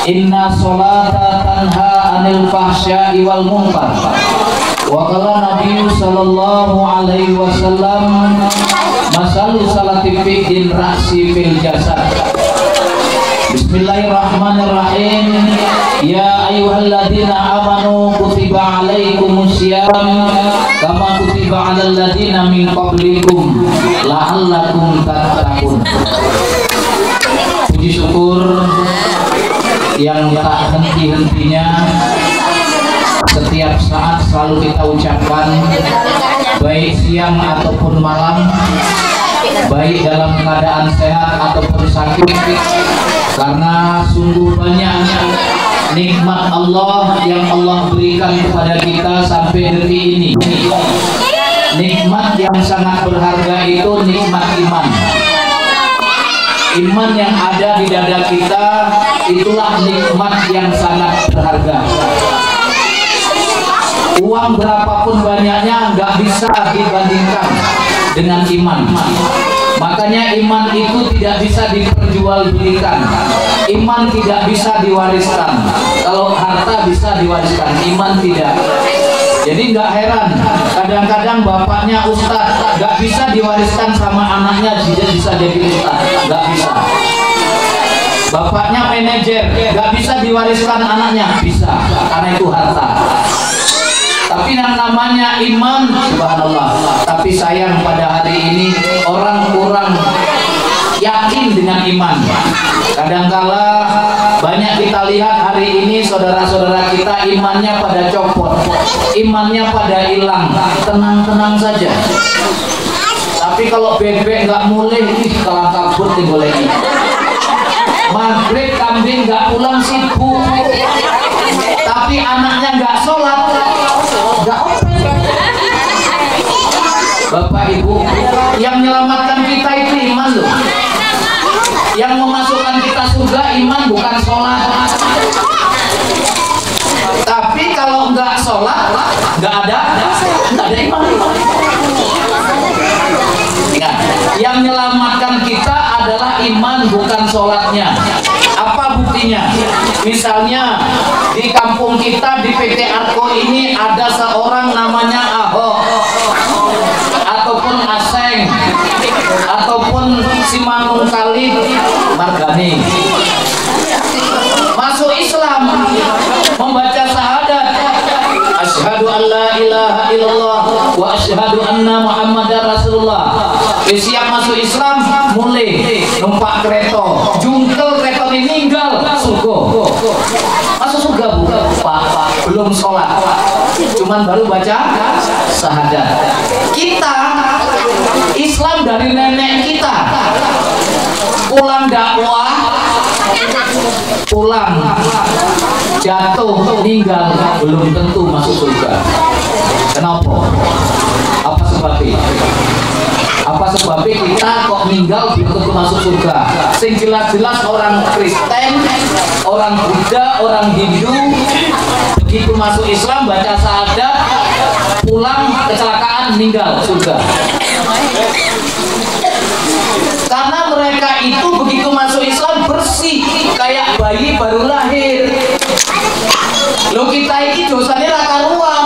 Inna sholata tanha anil fahsya'i wal munkar. Wa qala Nabi sallallahu alaihi wasallam masalu salati fi'in ra'si fil jasad. Bismillahirrahmanirrahim. Ya ayyuhalladzina amanu kutiba alaikumusiyam kama kutiba alal ladzina min qablikum la'allakum tattaqun. Puji syukur yang tak henti-hentinya setiap saat selalu kita ucapkan, baik siang ataupun malam, baik dalam keadaan sehat ataupun sakit, karena sungguh banyak nikmat Allah yang Allah berikan kepada kita sampai detik ini. Nikmat yang sangat berharga itu nikmat iman. Iman yang ada di dada kita itulah nikmat yang sangat berharga. Uang berapapun banyaknya nggak bisa dibandingkan dengan iman. Makanya iman itu tidak bisa diperjualbelikan. Iman tidak bisa diwariskan. Kalau harta bisa diwariskan, iman tidak. Jadi nggak heran, kadang-kadang bapaknya ustadz nggak bisa diwariskan sama anaknya, tidak bisa jadi ustadz, nggak bisa. Bapaknya manajer nggak bisa diwariskan anaknya, bisa, karena itu harta. Tapi yang namanya iman, subhanallah. Tapi sayang pada hari ini orang kurang yakin dengan iman. Kadangkala banyak kita lihat hari ini saudara-saudara kita imannya pada copot, imannya pada hilang, tenang-tenang saja. Tapi kalau bebek nggak mulai, ih kalang kabut digoleki. Maghrib kambing nggak pulang sibuk, tapi anaknya nggak sholat, nggak open. Bapak Ibu, yang menyelamatkan kita itu iman loh. Yang memasukkan kita surga iman, bukan sholat. Tapi kalau nggak sholat, nggak ada iman. Ingat, yang menyelamatkan kita adalah iman, bukan sholatnya. Apa buktinya? Misalnya di kampung kita di PT Arko ini ada seorang namanya Ahok, ataupun Aseng, ataupun Simanung Khalid Margani. Masuk Islam, membaca syahadat, asyhadu an la ilaha illallah wa asyhadu anna Muhammadar Rasulullah. Siap masuk Islam, mulai numpak kereta, jungkel kereta ini ninggal surga. Masuk surga bu, Pak, belum sholat, cuman baru baca syahadat. Kita Islam dari nenek kita, pulang dakwah, pulang jatuh ninggal, belum tentu masuk surga. Kenapa? Apa sebabnya? Apa sebabnya kita kok ninggal belum tentu masuk surga? Sing jelas-jelas orang Kristen, orang Buddha, orang Hindu begitu masuk Islam baca syahadat, pulang kecelakaan meninggal surga. Karena mereka itu begitu masuk Islam bersih kayak bayi baru lahir. Lo kita ini dosanya ra karuan.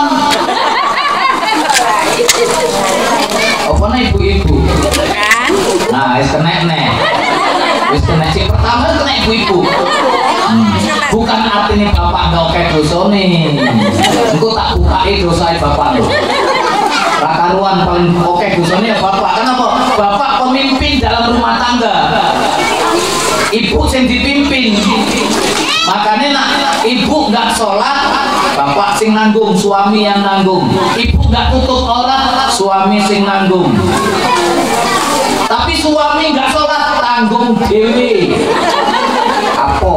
Apa nih ibu-ibu? Nah, wis kena nek. Wis kena sing pertama kena ibu-ibu. Bukan artinya bapak nggak oke dosane. Engko tak bukai dosa bapak lho. Ra karuan paling oke dosane ya bapak. Kenapa? Bapak pemimpin dalam rumah tangga. Ibu sing dipimpin. Makanya nak ibu nggak sholat, bapak sing nanggung, suami yang nanggung. Ibu nggak tutup aurat, suami sing nanggung. Tapi suami nggak sholat, tanggung dewe. Apa?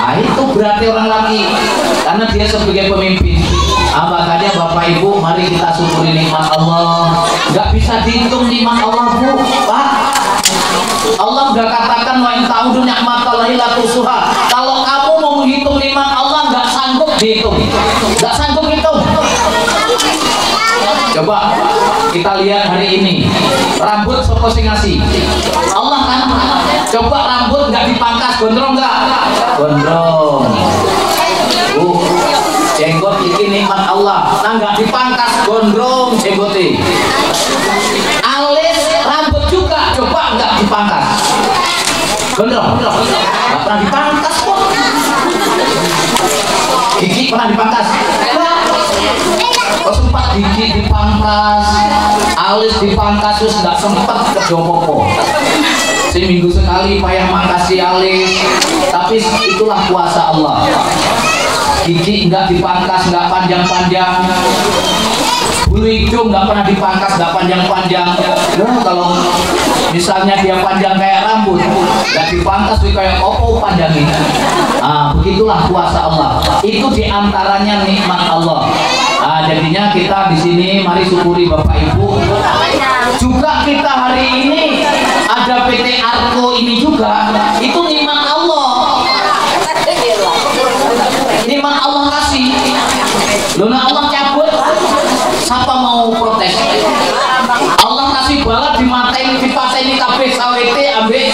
Nah, itu berarti orang laki, karena dia sebagai pemimpin. Nah, makanya bapak ibu, mari kita syukuri nikmat Allah. Nggak bisa dihitung nikmat Allah bu, Pak. Allah udah katakan wa in ta'udu ni'matallahi la tuhsuha. Kalau kamu mau menghitung nikmat Allah nggak sanggup dihitung, nggak sanggup hitung. Coba kita lihat hari ini, rambut sopo sing ngasih? Allah kan? Coba rambut nggak dipangkas, gondrong nggak? Gondrong. Bu, jenggot iki nikmat Allah. Nah, nggak dipangkas gondrong jenggote. Alis rambut juga coba nggak dipangkas. Gondrong, nggak pernah dipangkas kok. Gigi pernah dipangkas? Oh, sempat gigi dipangkas, alis dipangkas, terus nggak sempat kerja apa-apa. Seminggu sekali payah mangkasi alis, tapi itulah kuasa Allah. Gigi nggak dipangkas, nggak panjang-panjang. Bulu hidung nggak pernah dipangkas, nggak panjang-panjang. Loh, kalau misalnya dia panjang kayak rambut, nggak dipangkas kayak opo panjangin. Nah, begitulah kuasa Allah. Itu diantaranya nikmat Allah. Nah, jadinya kita di sini mari syukuri Bapak Ibu. Juga kita hari ini ada PT Arko ini juga, itu nikmat Allah. Nikmat Allah kasih. Loh, nah Allah cabut, siapa mau protes? Allah kasih bala dimateni, dipateni kabeh sawite ambek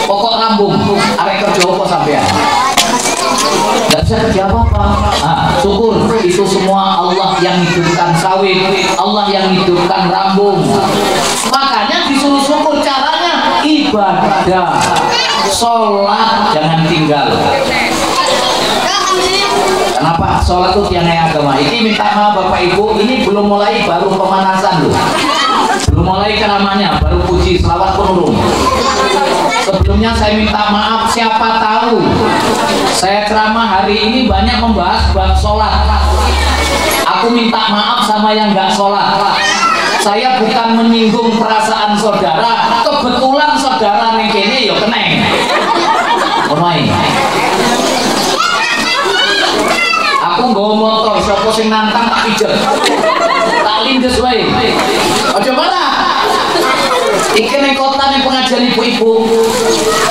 pokok rambung. Arek kerja apa sampean? Nggak bisa kerja apa-apa. Nah, syukur itu semua Allah yang hidupkan sawit, Allah yang hidupkan rambung. Makanya disuruh syukur, caranya ibadah, sholat jangan tinggal. Kenapa? Sholat itu tiangnya agama. Ini minta maaf Bapak Ibu, ini belum mulai, baru pemanasan loh. Belum mulai ceramahnya, baru puji, selawat pun urung. Sebelumnya saya minta maaf, siapa tahu saya ceramah hari ini banyak membahas bab sholat. Aku minta maaf sama yang nggak sholat. Saya bukan menyinggung perasaan saudara, kebetulan saudara ning kene ya keneng. Ngono ae. Aku nggawa motor, sapa sing nantang tak pijet. Tak lindes wae. Aja marah. Iki ning kota ning pengajian ibu-ibu.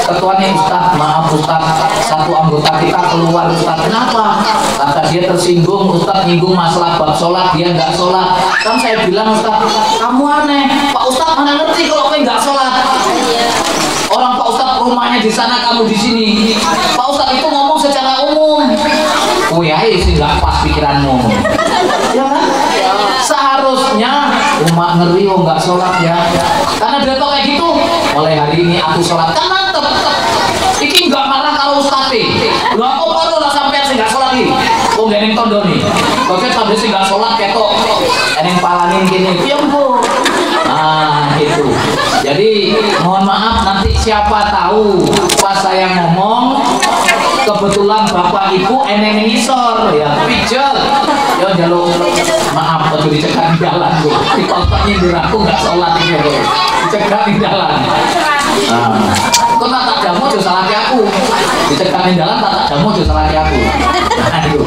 Ketuanya Ustaz, maaf Ustaz, satu anggota kita keluar Ustaz. Kenapa? Kata dia tersinggung, Ustaz nyinggung masalah bab sholat, dia nggak sholat. Kan saya bilang Ustaz, kamu aneh. Pak Ustaz mana ngerti kalau kowe nggak sholat? Orang Pak Ustaz rumahnya di sana, kamu di sini. Pak Ustaz itu ngomong secara umum. Oh ya, sih nggak pas pikiranmu. Ya kan? Seharusnya umat ngeri, oh nggak sholat ya. Karena dia tahu kayak gitu. Mulai hari ini aku sholat. Kan mantep. Iki nggak marah kalau ustaz. Lho aku baru lah sampean sing nggak sholat iki. Kok nggak neng tondo nih. Kok sampean sing nggak sholat ketok. Eneng palangin gini. Ya Bu. Nah, itu. Jadi mohon maaf nanti siapa tahu pas saya ngomong kebetulan bapak ibu eneng ngisor ya pijel. Ya njaluk maaf aja dicegat di dalan Bu. Ditonton nyindir aku nggak sholat ini Bu. Dicegat di dalan. Nah, kok tak jamu aja salahke aku. Dicegat di dalan tak jamu aja salahke aku. Nah, itu.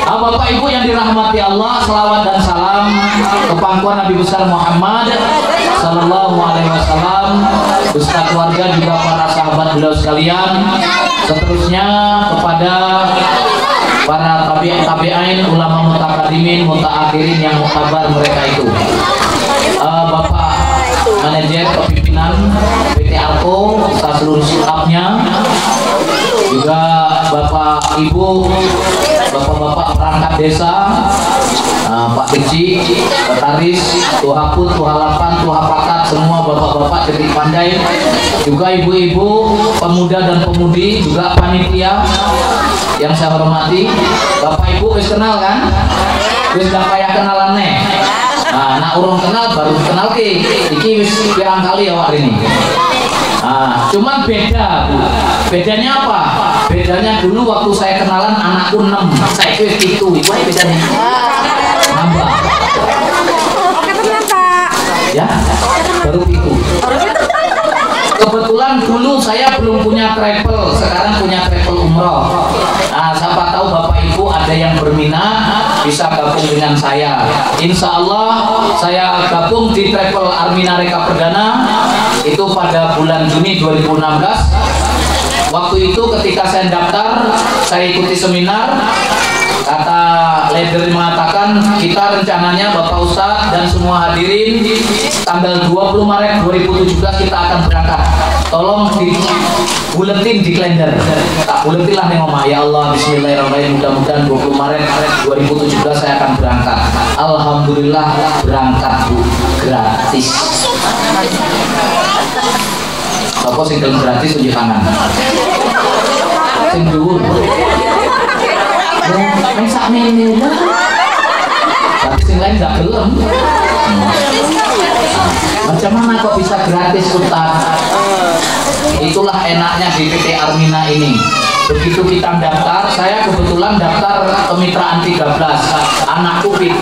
Nah, Bapak Ibu yang dirahmati Allah, selawat dan salam ke pangkuan Nabi besar Muhammad Sallallahu Alaihi Wasallam beserta keluarga juga para sahabat beliau sekalian. Seterusnya kepada para tabi'in, ulama mutaqaddimin, mutaakhirin yang muktabar mereka itu. Bapak manajer kepimpinan PT Arko serta seluruh stafnya, juga Bapak Ibu, bapak-bapak perangkat desa, Pak Deci, Sekretaris, Tuhaput, Tuhalapan, Tuhapakat, semua bapak-bapak cerdik pandai, juga ibu-ibu, pemuda dan pemudi, juga panitia yang saya hormati. Bapak Ibu wis kenal kan? Wis gak payah kenalan nih. Nah, nak urung kenal baru kenal ki. Iki wis pirang kali ya hari ini. Nah, cuman beda, Bu. Bedanya apa? Bedanya dulu waktu saya kenalan anakku 6, saya wis 7. Itu aja bedanya. Nambah. Ya, baru itu. Kebetulan dulu saya belum punya travel, sekarang punya travel umroh. Nah, siapa tahu Bapak Ibu ada yang berminat bisa gabung dengan saya. Insya Allah saya gabung di travel Armina Reka Perdana itu pada bulan Juni 2016. Waktu itu ketika saya daftar, saya ikuti seminar. Kata leader mengatakan kita rencananya Bapak Ustadz dan semua hadirin tanggal 20 Maret 2017 kita akan berangkat. Tolong dibuletin di kalender. Tak buletin lah nih mama. Ya Allah, bismillahirrahmanirrahim. Mudah-mudahan 20 Maret 2017 saya akan berangkat. Alhamdulillah berangkat Bu, gratis. Apa sing gelem gratis tunjuk tangan. Sing dhuwur. Nek sakmene. Tapi sing lain gak gelem. Macam mana kok bisa gratis Ustaz? Itulah enaknya di PT Armina ini. Begitu kita daftar, saya kebetulan daftar kemitraan 13. Anakku 7,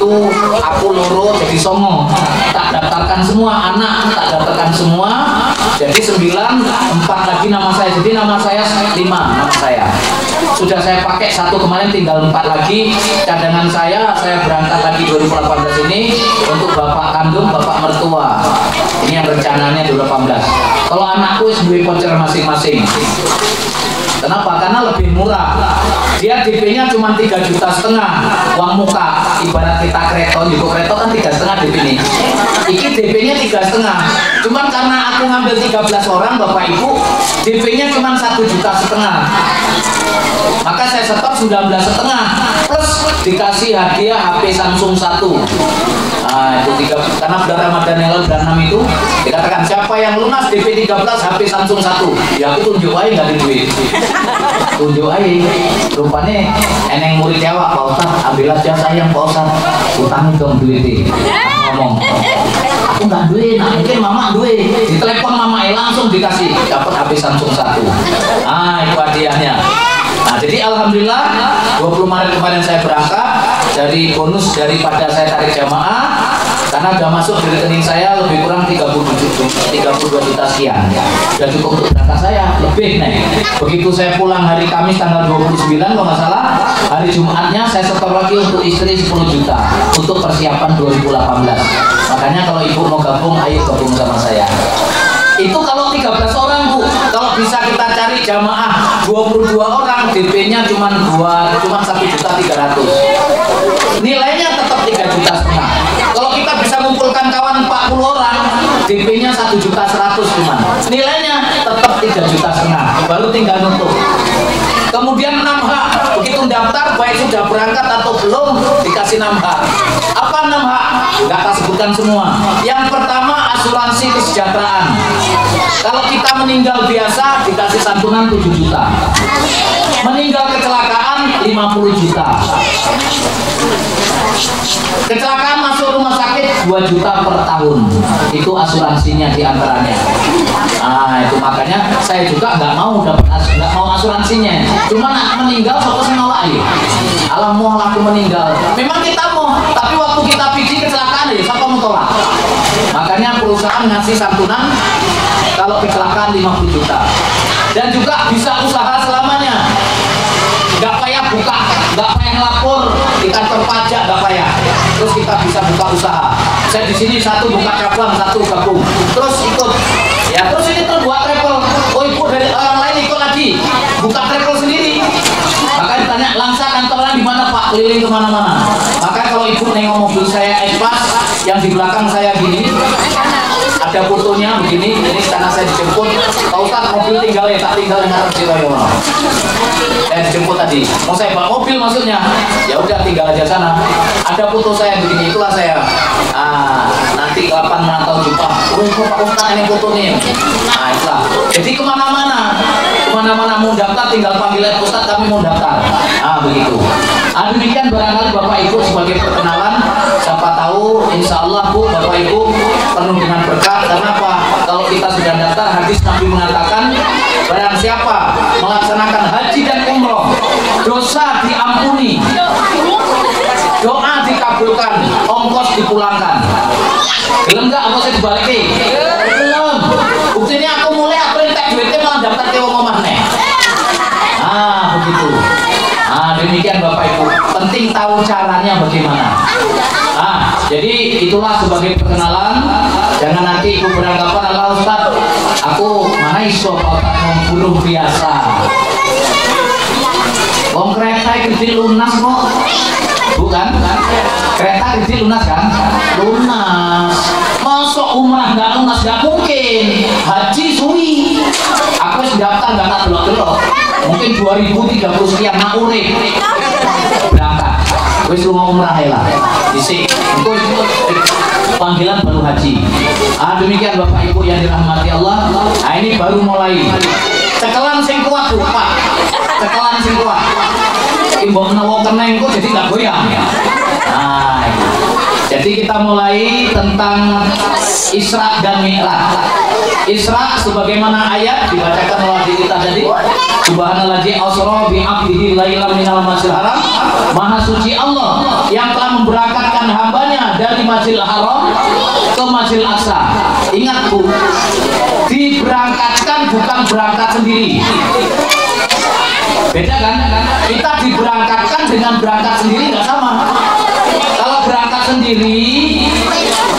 aku 2, jadi 9. Tak daftarkan semua anak, tak daftarkan semua. Jadi 9, 4 lagi nama saya. Jadi nama saya 5, nama saya. Sudah saya pakai 1 kemarin, tinggal 4 lagi. Cadangan saya berangkat lagi 2018 ini untuk bapak kandung, bapak mertua. Ini yang rencananya 2018. Kalau anakku duwe voucher masing-masing. Kenapa? Karena lebih murah. Dia DP-nya cuma 3,5 juta uang muka. Ibarat kita kereta, juga kereta kan 3,5 DP ini. Iki DP-nya 3,5. Cuman karena aku ngambil 13 orang Bapak Ibu, DP-nya cuma 1,5 juta. Maka saya stop 19,5 plus dikasih hadiah HP Samsung 1. Nah, itu 3, karena bulan Ramadan yang lalu bulan 6 itu dikatakan siapa yang lunas DP 13 HP Samsung 1. Ya aku tunjuk aja nggak ada duit. Tunjuk aja. Rupanya eneng murid jawab, Pak Ustaz, ambil aja sayang Pak Ustaz. Utangin dong duitnya. Ngomong. Aku nggak duit, nah mungkin mama duit. Ditelepon mama langsung dikasih dapat HP Samsung 1. Ah, itu hadiahnya. Nah, jadi alhamdulillah 20 Maret kemarin saya berangkat dari bonus daripada saya tarik jamaah, karena udah masuk di rekening saya lebih kurang 32 juta sekian. Sudah cukup untuk berangkat saya, lebih nih. Begitu saya pulang hari Kamis tanggal 29 kalau nggak salah, hari Jumatnya saya setor lagi untuk istri 10 juta untuk persiapan 2018. Makanya kalau ibu mau gabung, ayo gabung sama saya. Itu kalau 13 orang Bu. Kalau bisa kita cari jamaah 22 orang, DP-nya cuma 1.300.000. Nilainya tetap 3,5 juta. Kalau kita bisa ngumpulkan kawan 40 orang, DP-nya 1,1 juta cuma. Nilainya tetap 3,5 juta. Baru tinggal nutup. Kemudian 6 hak. Begitu daftar baik sudah berangkat atau belum dikasih 6 hak. Apa 6 hak? Nggak tak sebutkan semua. Yang pertama asuransi kesejahteraan. Kalau kita meninggal biasa dikasih santunan 7 juta. Meninggal kecelakaan 50 juta. Kecelakaan masuk rumah sakit 2 juta per tahun. Itu asuransinya diantaranya. Nah, itu makanya saya juga nggak mau dapat, nggak mau asuransinya. Cuma nak meninggal siapa sing nolak ya? Alah mau aku meninggal. Memang kita mau, tapi waktu kita pergi kecelakaan ya siapa mau tolak? Makanya perusahaan ngasih santunan kalau kecelakaan 50 juta. Dan juga bisa usaha selamanya. Nggak payah buka, nggak payah lapor di kantor pajak, nggak payah. Terus kita bisa buka usaha. Saya di sini satu buka cabang, satu gabung. Terus ikut. Ya, terus ini terus buat travel. Oh, ibu dari orang lain ikut lagi. Buka travel sendiri. Maka ditanya, Langsa kantornya di mana Pak? Keliling kemana-mana. Maka kalau ibu nengok mobil saya Espass yang di belakang saya gini, ada fotonya begini, ini karena saya dijemput. Pak Ustadz, mobil tinggal ya, tak tinggal dengan Ciroyom. Saya dijemput tadi, mau saya bawa mobil maksudnya, ya udah tinggal aja sana. Ada foto saya begini, itulah saya. Ah, nanti kapan merantau jumpa. Oh, Pak Ustadz ini fotonya. Nah, itulah. Jadi kemana-mana, kemana-mana mau daftar tinggal panggil Ustadz, kami mau daftar. Ah, begitu. Ah, demikian barangkali Bapak Ibu sebagai perkenalan. Siapa tahu, insya Allah Bu, Bapak Ibu penuh dengan berkah. Karena apa? Kalau kita sudah daftar, hadis Nabi mengatakan, barang siapa melaksanakan haji dan umroh, dosa diampuni, doa dikabulkan, ongkos dipulangkan. Gelem nggak ongkosnya dibalikin? Belum. Buktinya aku mulai aku entek duitnya malah daftar ke wong omah nih. Ah, begitu. Ah, demikian Bapak Ibu. Penting tahu caranya bagaimana. Ah, jadi itulah sebagai perkenalan. Jangan nanti ibu beranggapan, Allah Ustaz, aku mana iso Pak Ustaz buruh biasa. Wong kereta kredit lunas kok. Bukan? Kereta kredit lunas kan? Lunas. Masa Mosok umrah nggak lunas, nggak mungkin. Haji suwi. Aku wis daftar nggak tak delok-delok. Mungkin 2030 sekian nak urip. Berangkat. Wis lunga umrah lah. Dhisik. Engko panggilan baru haji. Ah, demikian Bapak Ibu yang dirahmati Allah. Nah, ini baru mulai. Cekelan sing kuat, Bu, Pak. Cekelan sing kuat. Mbok menawa kena engko jadi nggak goyang. Nah, jadi kita mulai tentang Isra dan Mi'raj. Isra sebagaimana ayat dibacakan oleh kita tadi, Subhanallazi asra bi 'abdihi lailan minal masjidil haram. Maha suci Allah yang telah memberangkatkan hambanya dari Masjidil Haram ke Masjidil Aqsa. Ingat Bu, diberangkatkan bukan berangkat sendiri. Beda kan? Kita diberangkatkan dengan berangkat sendiri nggak sama. Kalau berangkat sendiri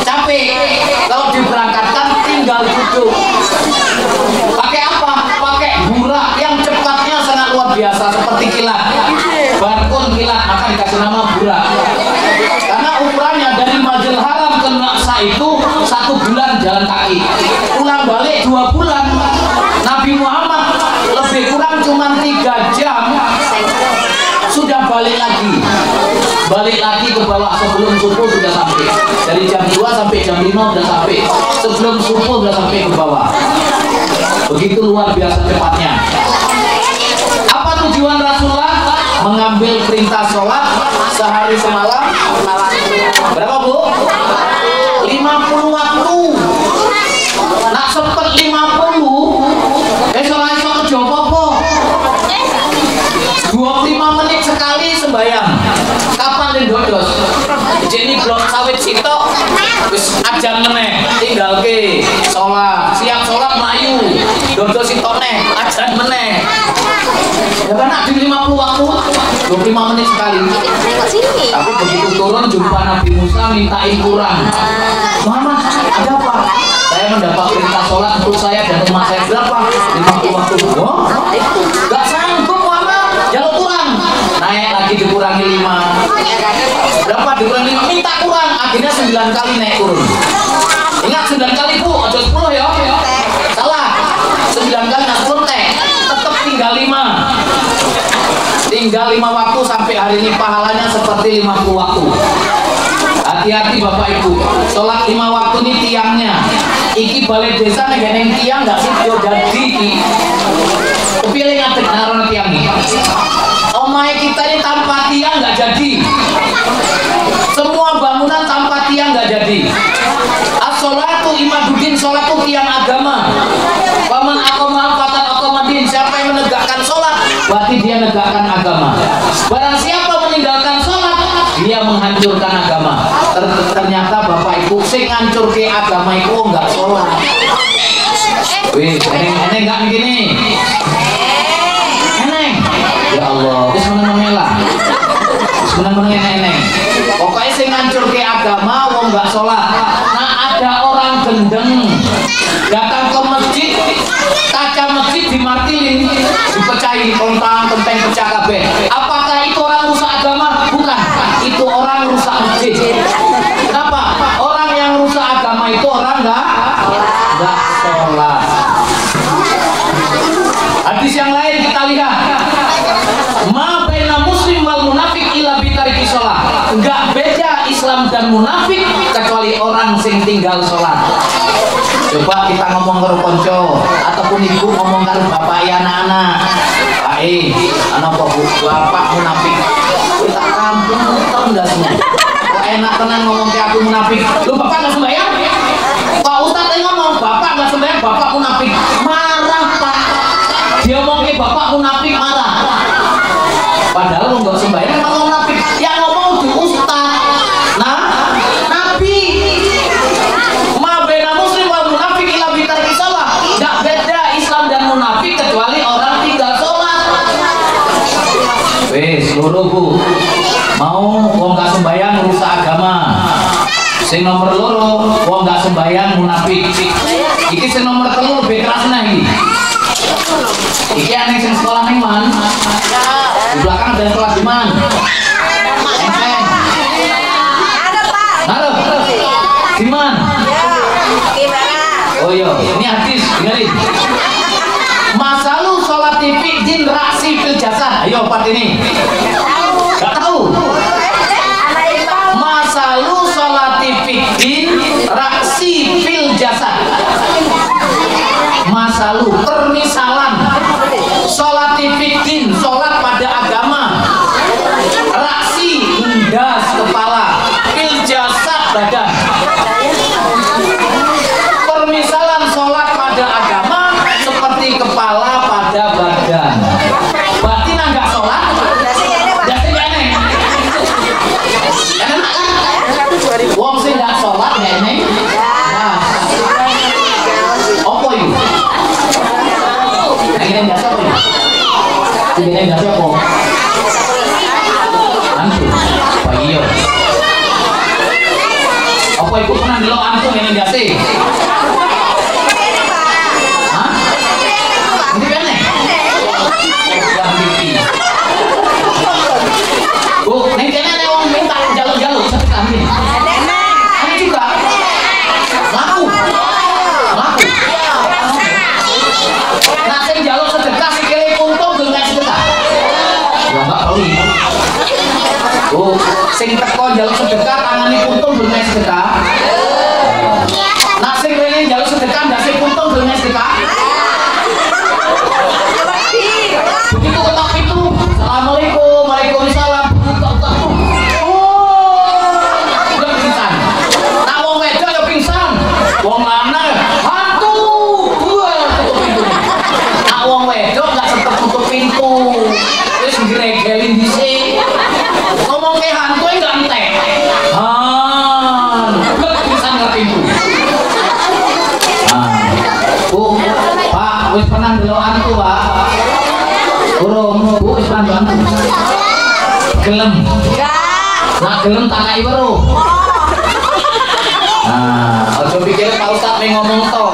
capek, kalau diberangkatkan tinggal duduk. Pakai apa? Pakai burak yang cepatnya sangat luar biasa seperti kilat. Barkun kilat, maka dikasih nama burak. Karena ukurannya dari Masjidil Haram ke Aqsa itu 1 bulan jalan kaki, pulang balik 2 bulan. Nabi Muhammad lebih kurang cuma 3 jam sudah balik lagi. Balik lagi ke bawah sebelum subuh sudah sampai. Dari jam 2 sampai jam 5 sudah sampai. Sebelum subuh sudah sampai ke bawah. Begitu luar biasa cepatnya. Apa tujuan Rasulullah mengambil perintah sholat sehari semalam? Berapa Bu? 50 waktu. Nak sempet 50, ora iso kerja apa-apa. 25 menit sekali sembayang. Kapan ndodos? Jadi blok sawit sitok wis ajan meneh, tinggalke salat. Siap salat mlayu. Dodos sitok neh, ajan meneh. Ya kan nak di 50 waktu 25 menit sekali. Tapi begitu turun jumpa Nabi Musa mintain kurang. Muhammad, ada apa? Saya mendapat perintah sholat untuk saya dan umat saya berapa? 50 waktu. Oh? Gak sanggup Muhammad, jaluk kurang. Naik lagi dikurangi 5. Berapa dikurangi 5? Minta kurang. Akhirnya 9 kali naik turun. Ingat 9 kali Bu, ojo 10 ya. Salah. 9 kali nak 10 teh. Tetap tinggal 5. Tinggal 5 waktu sampai hari ini pahalanya seperti 50 waktu. Hati-hati Bapak Ibu, sholat 5 waktu ini tiangnya. Iki balai desa nek neng tiang nggak sido jadi iki. Kepiye ngadeg narono tiang iki? Omahe kita ini tanpa tiang nggak jadi. Semua bangunan tanpa tiang nggak jadi. As-sholatu imaduddin, sholat itu tiang agama. Waman aqama faqad aqama din. Siapa yang menegakkan sholat, berarti dia menegakkan agama. Barang siapa meninggalkan sholat, dia menghancurkan agama. Ternyata Bapak Ibu sing ngancurke agama iku enggak sholat. Wih, eneng-eneng enggak gini. Eneng. Ya Allah, wis meneng-meneng lah. Wis meneng-meneng eneng. Pokoknya sing ngancurke agama wong enggak sholat. Nah, ada orang gendeng datang ke masjid, kaca masjid dimartilin, dipecahin, kontang, kenteng pecah kabeh. Apakah itu orang rusak agama? Bukan. Itu orang rusak masjid. Kenapa? Orang yang rusak agama itu orang enggak sholat. Hadis yang lain kita lihat. Ma baina muslim wal munafik illa bi tariki sholat. Enggak beda Islam dan munafik kecuali orang sing tinggal sholat. Coba kita ngomong karo konco ataupun ibu ngomong karo bapak ya anak-anak. Pak anak apa Bu? Bapak munafik. Kita kampung muter ndasmu. Kok enak tenan ngomong ke aku munafik. Lu bapak enggak sembahyang? Pak Ustadz yang ngomong, bapak enggak sembahyang, bapak munafik. Marah, Pak. Dia ngomong ke bapak munafik marah. Padahal lu enggak sembahyang emang munafik. Yang ngomong di ustadz. Nah, Nabi ma baina muslim wal munafik illa bi tarki shalah. Enggak beda Islam dan munafik kecuali orang tinggal sholat. Wis, loro Bu. Mau wong gak sembahyang rusak agama. Sing nomor loro wong gak sembahyang munafik. Iki sing nomor 3 lebih keras nah iki. Iki aneh sing sekolah ning man. Di belakang ada sekolah di man. Enteng. Ada, Pak. Ngarep. Di man. Ayo Partini. Gak tahu. Masalu sholati fiddin raksi fil jasad. Masalu permisalan sholati fiddin, sholat pada agama, raksi ndas kepala, fil jasad badan. Permisalan sholat pada agama seperti kepala pada badan. Berarti nggak sholat, ndase gak enek. Enak kan? Wong sing nggak sholat nggak enek. Nah, apa itu? Ini ndase apa itu? Ini ndase apa? Antu. Apa iya? Apa ibu pernah ndelok antu ngene ndase? Hah? Ini kene? Bu, ning kene ana wong minta njaluk-njaluk sedekah ini. Ini juga. Laku. Laku. Nah, sing njaluk sedekah sikile puntung gelem ngasih sedekah. Ya enggak beli. Bu, sing teko njaluk sedekah tangane puntung gelem ngasih sedekah. Nah, sing rene njaluk sedekah ndase puntung gelem ngasih sedekah. Begitu ketok pintu, assalamualaikum, waalaikumsalam. Buka tuh. Oh, udah pingsan. Nah, wong wedok ya pingsan. Wong lanang hantu. Wah, tutup pintu. Nah, wong wedok gak tetep tutup pintu. Wis ngregelin dhisik. Ngomong ke hantu enggak entek. Han, udah pingsan ke pintu. Nah, Bu, Pak, wis pernah ndelok hantu, Pak? Urung, Bu, wis pernah ndelok hantu? Gelem. Nah, gelem tak kai weruh. Nah, aja pikir Pak Ustaz mung ngomong to.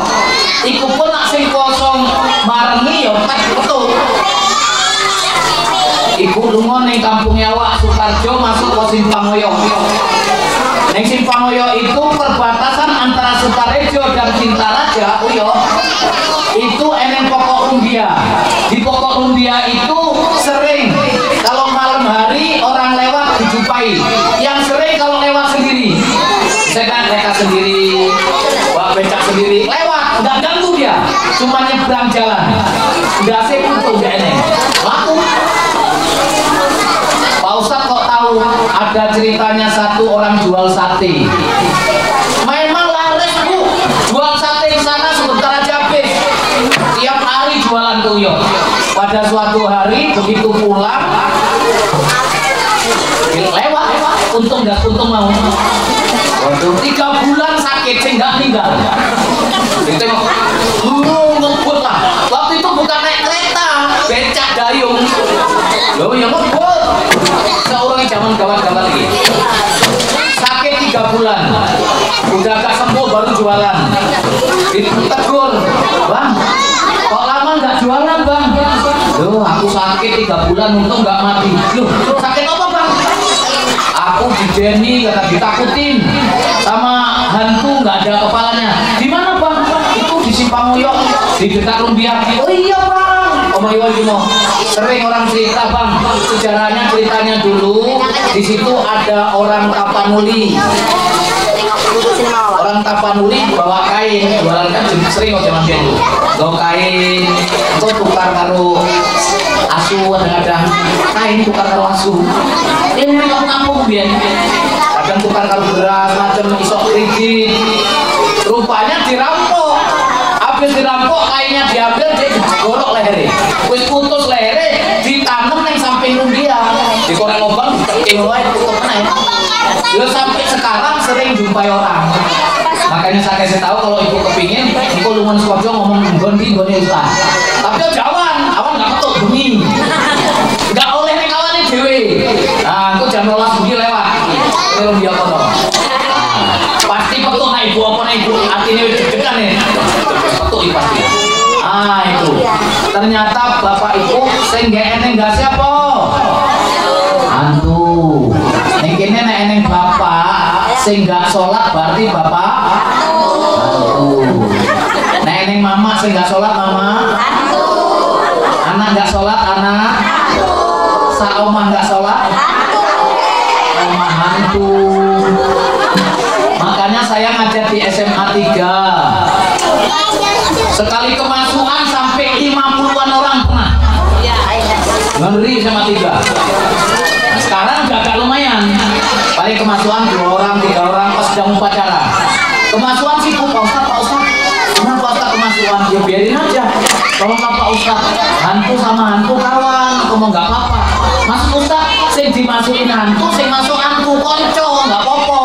Iku pun nak sing kosong marengi ya pek metu. Iku lunga ning kampung awak Sukarjo masuk ke Simpangoyo. Ning Simpangoyo itu perbatasan antara Sukarejo dan Cintaraja, Uyo. Itu eneng pokok rumbia. Di pokok rumbia itu sering kalau malam hari orang lewat dijumpai. Yang sering kalau lewat sendiri. Saya kan mereka sendiri, bawa becak sendiri, lewat, nggak ganggu dia, cuma nyebrang jalan. Ndase putu nggak eneng. Laku. Pak Ustadz kok tahu ada ceritanya satu orang jual sate. Memang laris Bu, jual sate di sana sebentar aja habis. Tiap hari jualan tuh yo. Pada suatu hari begitu pulang lewat, untung nggak untung mau. Waduh, 3 bulan sakit sih nggak meninggal. Ditengok, ngebut lah. Waktu itu bukan naik kereta, becak dayung. Loh, yang ngebut. Seorang zaman gawat-gawat lagi. Sakit 3 bulan, udah gak sembuh baru jualan. Ditegur, Bang, kok lama nggak jualan Bang? Loh, aku sakit 3 bulan untung nggak mati. Loh, sakit apa Bang? Aku dijeni, kata ditakutin sama hantu nggak ada kepalanya. Di mana Bang? Itu di Simpangoyo, di dekat Rumbia. Oh iya Bang. Om Iwan Jumo. Sering orang cerita Bang, sejarahnya ceritanya dulu di situ ada orang Tapanuli. Orang Tapanuli bawa kain, jualan kan sering zaman dulu. Bawa kain, itu tukar karo asu, kadang-kadang kain tukar karo asu. Ini kampung-kampung biar kadang tukar karo beras, macam isok kredit. Rupanya dirampok. Habis dirampok kainnya diambil, dia digorok lehernya. Wis putus lehernya, ditanam neng samping rumbia. Dikorek lubang, ditekin wae tutup meneh. Lo sampai sekarang sering jumpai orang. Makanya saya kasih tahu kalau ibu kepingin, ibu lungan Sukoharjo ngomong nggon di nggone ustaz. Tapi aja awan, awan nggak ketuk bengi. Nggak oleh ning awane dhewe. Nah, engko jam 12 bengi lewat. Ning dia kono. Pasti petuk nek ibu apa nek ibu atine wis deg-degan nih. Petuk iki pasti. Ah, itu. Ternyata bapak ibu sing gak eneng gak siapa? Hantu. Ning kene nek eneng bapak sing gak sholat berarti bapak hantu. Nek eneng mama sing gak sholat mama hantu. Anak gak sholat anak hantu. hantu. Makanya saya ngajar di SMA 3. Sekali kemasukan sampai 50-an orang pernah. Ngeri SMA 3. Nah, sekarang udah agak lumayan. Paling kemasukan 2 orang, 3 orang pas sedang upacara. Kemasukan sibuk, Pak Ustadz, Pak Ustadz. Kenapa Ustadz kemasukan? Ya biarin aja. Tolonglah Pak Ustadz, hantu sama hantu kawan, aku mau nggak apa-apa. Masuk Ustadz, sing dimasukin hantu, sing masuk hantu konco, nggak apa-apa.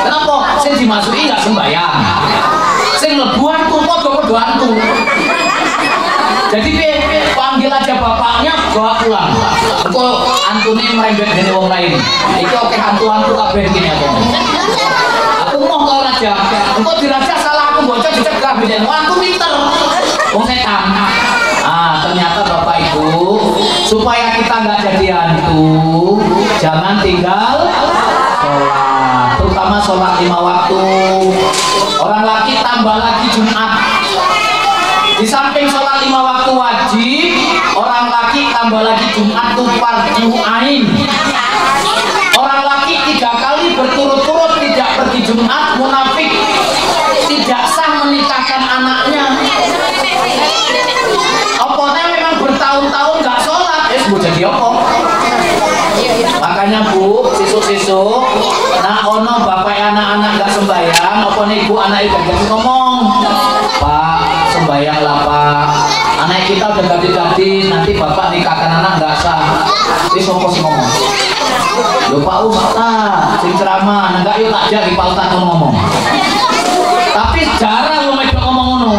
Kenapa? Sing dimasukin nggak sembayang. Sing mlebu hantu, podo-podo hantu. Jadi panggil aja bapaknya, bawa pulang. Engko antune merembet ngene wong lain. Iki oke hantu-hantu kabeh kene aku. Aku mau kau raja. Engko dirajah salah aku bocah dicegah ben hantu pinter. Wong setan. Ah, ternyata Bapak Ibu, supaya kita nggak jadi hantu, jangan tinggal sholat, terutama sholat 5 waktu. Orang laki tambah lagi Jumat. Di samping sholat 5 waktu wajib, orang laki tambah lagi Jumat tuh fardu ain. Orang laki 3 kali berturut-turut tidak pergi Jumat, munafik, tidak sah menikahkan anaknya. Opone memang bertahun-tahun nggak sholat, mau jadi apa? Makanya Bu, sisuk-sisuk, nah ono bapak anak-anak nggak sembayang, opone ibu anak ibu gak ngomong, Pak sembayang lah Pak, anak kita udah ganti-ganti, nanti bapak nikahkan anak nggak sah. Ini sopo sih ngomong? Lho Pak Ustaz, sing ceramah, enggak yuk tak jadi Pak Ustaz ngomong. Tapi jarang wong wedok ngomong ngono.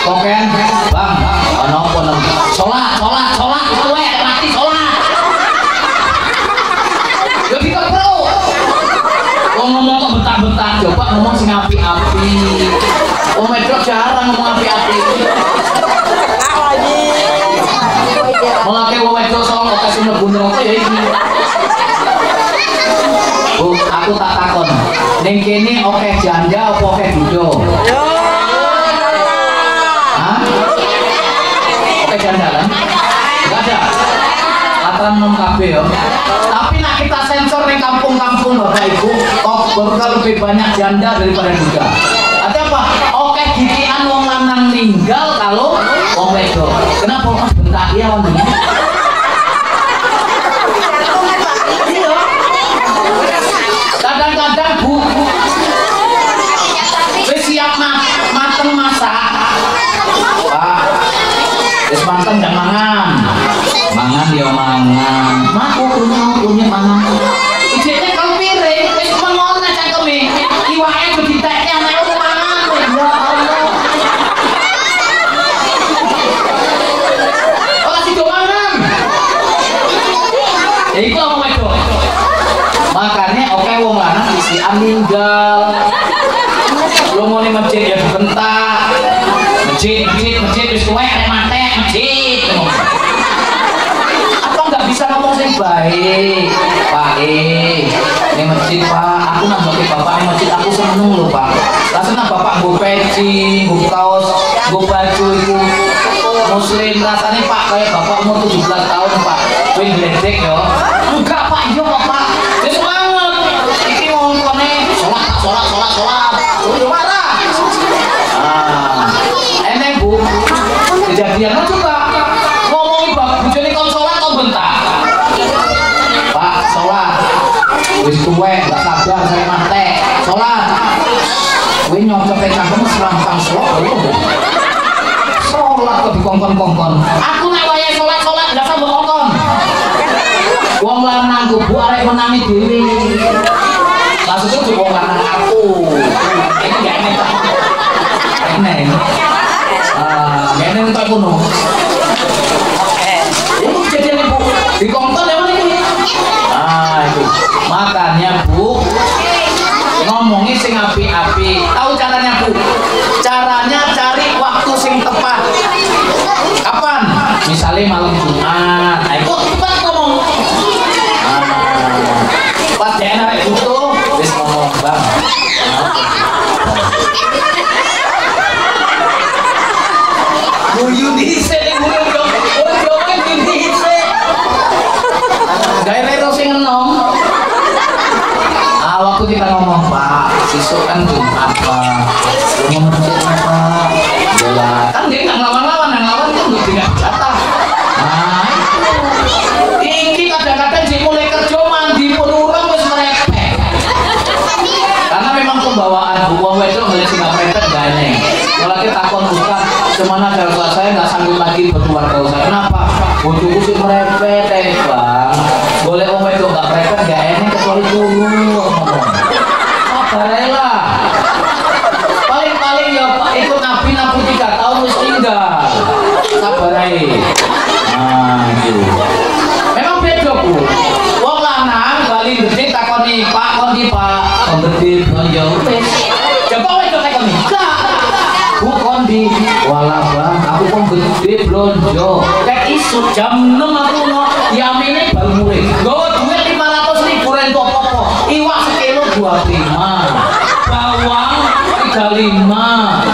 Pokoke, Bang, ono apa nang salat, salat, salat, tuwek mati salat. Yo dikepruk. Wong ngomong kok bentak-bentak, coba ngomong sing apik-apik. Wong wedok jarang ngomong apik-apik. Mulane wong wedok salat kok sing mlebu neraka ya iki. Bu, aku tak takon. Ning kene akeh janda apa akeh duda? Hah? Akeh janda kan? Enggak ada. Aturan nom kabeh ya. Tapi nak kita sensor ning kampung-kampung Bapak Ibu, kok bakal lebih banyak janda daripada duda. Artinya apa? Akeh gigian wong lanang ninggal kalau wong wedok. Kenapa? Mas bentak ya wong. Kadang-kadang Bu, wis siap mateng masak. Pak, wis mateng dan mangan. Mangan ya mangan. Maku punya mangan. Ijene kau piring, wis mengono cangkeme. Iwake kudu ditekke anake mau mangan. Ya Allah. Ora sido mangan. Ya iku omong wedok. Makanya oke wong lanang isian ninggal. Lu ngene masjid ya dibentak. Masjid, masjid, masjid wis tuwek arek matek masjid. Apa nggak bisa ngomong sing baik? Pak ini masjid Pak, aku nanggoke bapak ini masjid aku seneng lho Pak. Rasane bapak nggo peci, nggo kaos, nggo baju iku muslim rasane Pak kayak bapak umur 17 tahun Pak. Kowe ngledek yo. Enggak Pak, iya kok Pak. Dia semangat. Iki wong kone sholat, sholat, sholat, sholat. Udah marah. Ah, eneng Bu. Kejadian juga ngomongi bapak bojone kon sholat kok bentak. Pak, sholat. Wis tuwek, gak sabar saya matek. Sholat. Kowe nyocok cangkem serampang sholat lho. Sholat kok dikongkon-kongkon. Aku nek wayahe sholat-sholat gak usah mbok kongkon. Wong lanang kubu arek menangi dhewe. Maksudku kudu wong lanang aku. Ini gak enek. Enek. Ah, ngene entuk kono. Ini kejadian Bu, dikongkon emang iki. Ah, itu. Makanya Bu, ngomongi sing apik-apik. Tahu caranya Bu? Caranya cari waktu sing tepat. Kapan? Misalnya malam Jumat. Nah, itu tepat ngomong. Pas dia naik butuh, wis ngomong Bang. Guyu dhisik ning guyu yo. Ojo dhisik. Gawe ro sing enom. kita ngomong, Pak, sesuk kan Jumat, Pak. Lu mau masjid, Pak. Yalah, kan dia nggak ngelawan-lawan, yang lawan kan nggak jatah. Nah, iki kadang-kadang sih mulai kerja mandi pun urung wis merepek. Karena memang pembawaan wong wedok golek sing gak merepek gak eneng. Mulane takon Ustaz, cuman ada Ustaz saya nggak sanggup lagi berkeluarga Ustaz. Kenapa? Bojoku sing merepek, Bang. Golek wong wedok gak merepek gak eneng kecuali turu ngomong. Sabar ae lah. Paling-paling ya Pak ikut Nabi 63 tahun wis tinggal. Sabar ae. Nah, itu. Memang beda, Bu. Wong lanang bali gede takoni, Pak, kondi Pak, kon gede blonjo wis. Coba wedok takoni, enggak. Bu kondi, walah Bang, aku kon gede blonjo. Tek isuk jam 6 aku no, yamine baru mulai. Nggawa duit 500.000 rento apa-apa. Iwak sekilo 25. Bawang 35,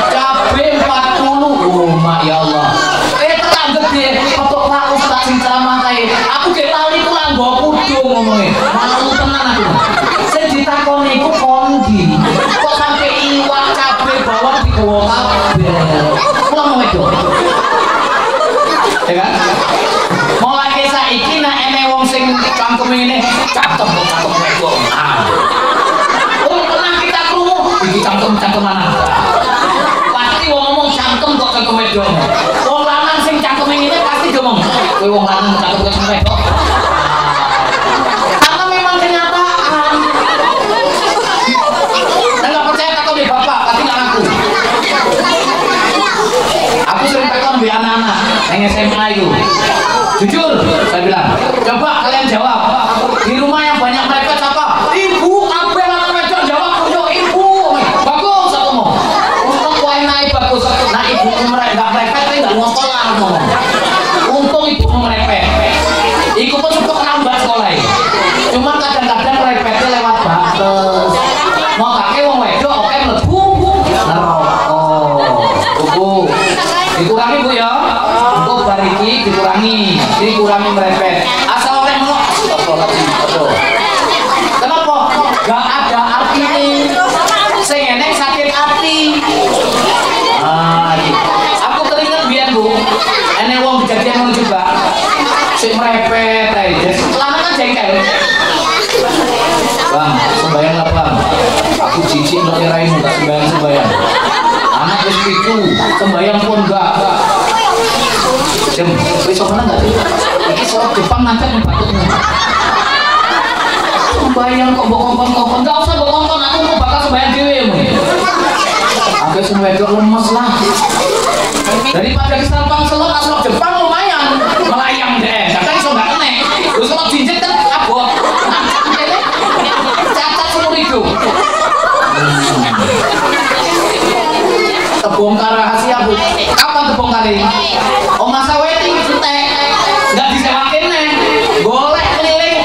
cabe 40. Oh, mak ya Allah. Tekan gede, ketok Pak Ustaz sing ceramah kae. Aku gek lali ku nganggo kudung ngomonge. Malu tenan aku. Sing ditakoni iku kondi. Kok sampe iwak cabe bawang digowo kabeh. Kula mau wedok. Ya kan? Mulai saiki nek ene wong sing cangkeme ngene, cangkem kok cangkem wedok. Ah. Oh, pernah kita krungu iki cangkem-cangkem lanang. Pasti wong ngomong cangkem kok cangkem wedok. Wong lanang sing cangkeme ngene pasti ngomong, kowe wong lanang cangkem kok cangkem wedok. Karena memang kenyataan. Saya nggak percaya takon di bapak, pasti nggak ngaku. Aku sering takon di anak-anak yang SMA itu. Jujur, saya bilang, coba kalian jawab. Di rumah yang banyak mereka siapa? Ibu, kabeh lanang wedok jawab punya ibu. Bagus aku mau. Untung kowe naik bagus. Nah ibu mereka nggak merepet, tapi nggak mau sekolah aku ngomong. Untung ibu merepet. Iku pun cukup nambah sekolah. Cuman kadang-kadang merepetnya lewat batas. Mau kakek wong wedok oke mlebu neraka. Bu, dikurangi Bu ya. Engko bar iki dikurangi, dikurangi merepet. Asal oleh ngono astagfirullahaladzim. Kenapa? Gak ada artine. Sing eneng sakit hati. Ah, iki. Aku teringat biyen Bu, eneng wong kejadian ngono juga. Sing merepet ae. Lanang kan jengkel. Bang, sembayang lah Bang. Aku jijik nek raimu gak sembayang-sembayang. Anak wis 7, sembayang pun enggak. Jem, wis sono enggak sih? Iki sorot Jepang nancep ning batukmu. Sembayang kok mbok kongkon-kongkon. Enggak usah mbok kongkon, aku mau bakal sembayang dhewe muni. Aku sing wedok lemes lah. Daripada kesampang selot asal Jepang lumayan melayang deh. Kadang iso enggak kena. Wis selot jinjit kan abot. Cacat seumur hidup. Terbongkar rahasia Bu. Kapan terbongkar ini? Omah saweti entek. Enggak disewakin neh. Golek keliling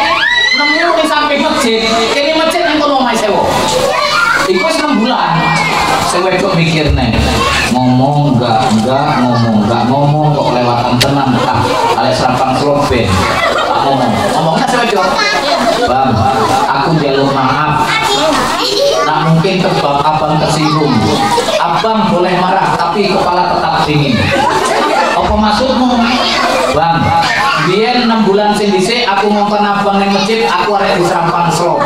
nemu ning samping masjid. Kene masjid nang kono omahe sewa. Iku wis 6 bulan. Sing wedok mikir neh. Ngomong enggak ngomong, enggak ngomong kok kelewatan tenan tak. Alias rampang selot ben. Tak ngomong. Ngomongnya sing wedok. Bang, aku njaluk maaf. Nah mungkin sebab abang tersinggung. Abang boleh marah tapi kepala tetap dingin. Apa maksudmu? Bang, biyen 6 bulan sing dhisik aku ngongkon abang ning masjid, aku arek diserampang slop.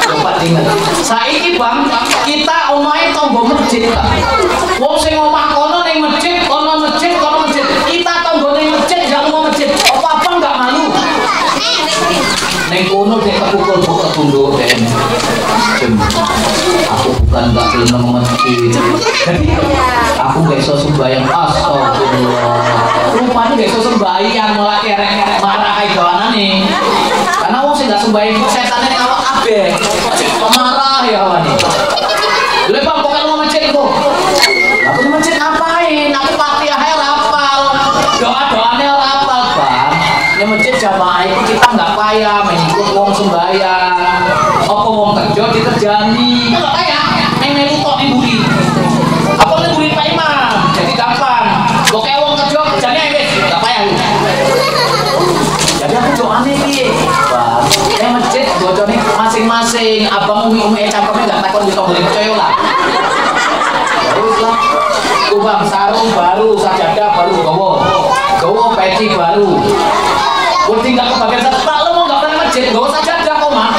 Coba diinget. Saiki Bang, kita omahe tangga masjid ta. Wong sing omah kono ning masjid, kono masjid, kono masjid. Kita tangga ning masjid, gak mau masjid. Apa abang gak malu? Ning kono dek kepukul kok ketunduk dek. Aku bukan gak gelem nang masjid. Jadi aku gak iso sembayang, astagfirullah. Rupane gak iso sembayang malah kerek marah kae gawanane. Karena wong sing gak sembayang iku setane ning awak kabeh. Pemarah ya awane. Lha Bang, kok mau masjid kok? Aku nang masjid ngapain? Aku Fatihah ora hafal. Doa-doane ora hafal, Bang. Ning masjid jamaah iku kita nggak payah mengikut wong sembayang. Apa wong kerja diterjani. Nggak payah. Meng melu tok ning mburi. Apa ning mburi Pak Imam? Jadi gampang. Kok kayak wong kerja kerjane wis nggak payah. Jadi aku doane piye? Bang, ning masjid bocone masing-masing masing-masing. Abang umi-umi cangkemnya nggak takon di tonggone percaya lah. Terus lah, kubang sarung baru, sajadah baru gowo, gowo peci baru. Wedi nggak kebagian satu, Pak lo mau nggak pernah masjid, gowo sajadah kok mah.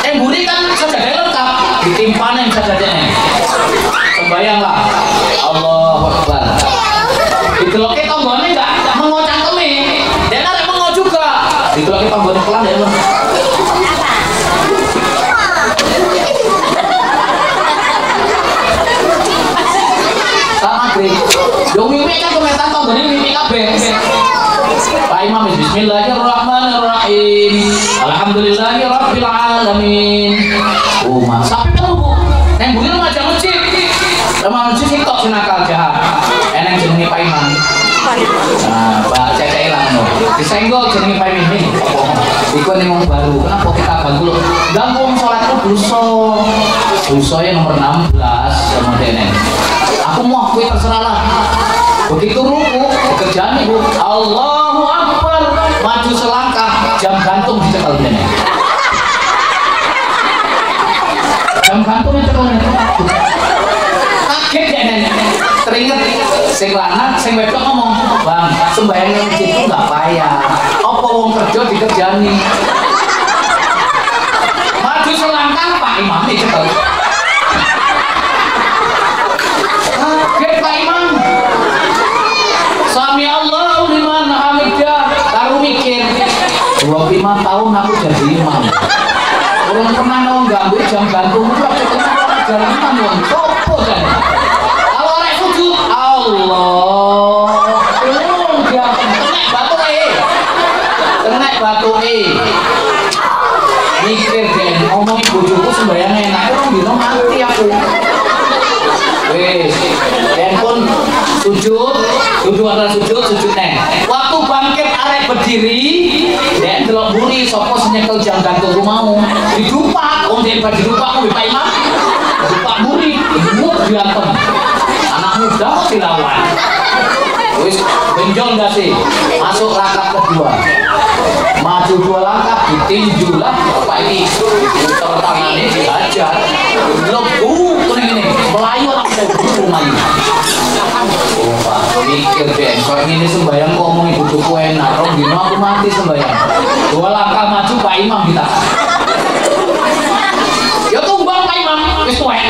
Yang buri kan sajadahnya lengkap, ditimpanin sajadahnya. Sembayang lah, Allahu Akbar. Diteloke tonggone nggak mengo cangkeme, dia arek mengo juga. Diteloke tonggone pelan ya. Yo mimik kan komentar tanggane mimik kabeh. Pak Imam bismillahirrahmanirrahim. Alhamdulillahirabbil alamin. Oh, masa tapi Bu. Nang mburi remaja masjid. Remaja masjid sing tok sing nakal jahat. Eneng jenenge Pak Imam. Nah, Pak Cecek ilang ngono. Disenggol jenenge Pak Imam ini. Iku ning wong baru. Kenapa kita ganggu lho? Ganggu wong salat ku dosa. Dosane nomor 16 sama dene. Aku mau aku terserah lah. Begitu ruku pekerjaan ibu Allahu Akbar maju selangkah jam gantung dicekel dene. Jam gantung dicekel dene. Kaget ya nenek. Teringat sing lanang sing wedok ngomong, "Bang, sembahyang nang masjid itu enggak payah. Apa wong kerja dikerjani?" Maju selangkah Pak Imam dicekel. Kaget Pak Imam. Sami Allahu liman hamidah. Karo mikir, 25 tahun aku jadi imam. Urung pernah nang ganggu jam gantung kok jalan imam wong sopo jane. Kalau arek sujud Allah. Urung dia kena batuke. Kena batuke. Mikir den ngomong bojoku sembayang enak urung dino mati aku. Wis, den pun sujud, duduk antara sujud, sujud neh. Waktu bangkit arek berdiri, den delok mburi sapa sing nyekel jam gantung mau. Didupak, wong den bar didupak kuwi Pak Imam. Didupak mburi, muk diantem. Anak muda kok dilawan. Wis benjol ndase. Masuk rakaat kedua. Maju dua langkah ditinju lah Bapak iki. Diputer tangane dihajar. Lebu ngene ngene. Melayu anak muda melayu. Oh Pak, mikir deh, kalau ini sembayang kok ngomong bojoku enak, rong dino aku mati sembayang. Dua langkah maju Pak Imam kita. Ya tumbang Pak Imam, wis tuwek.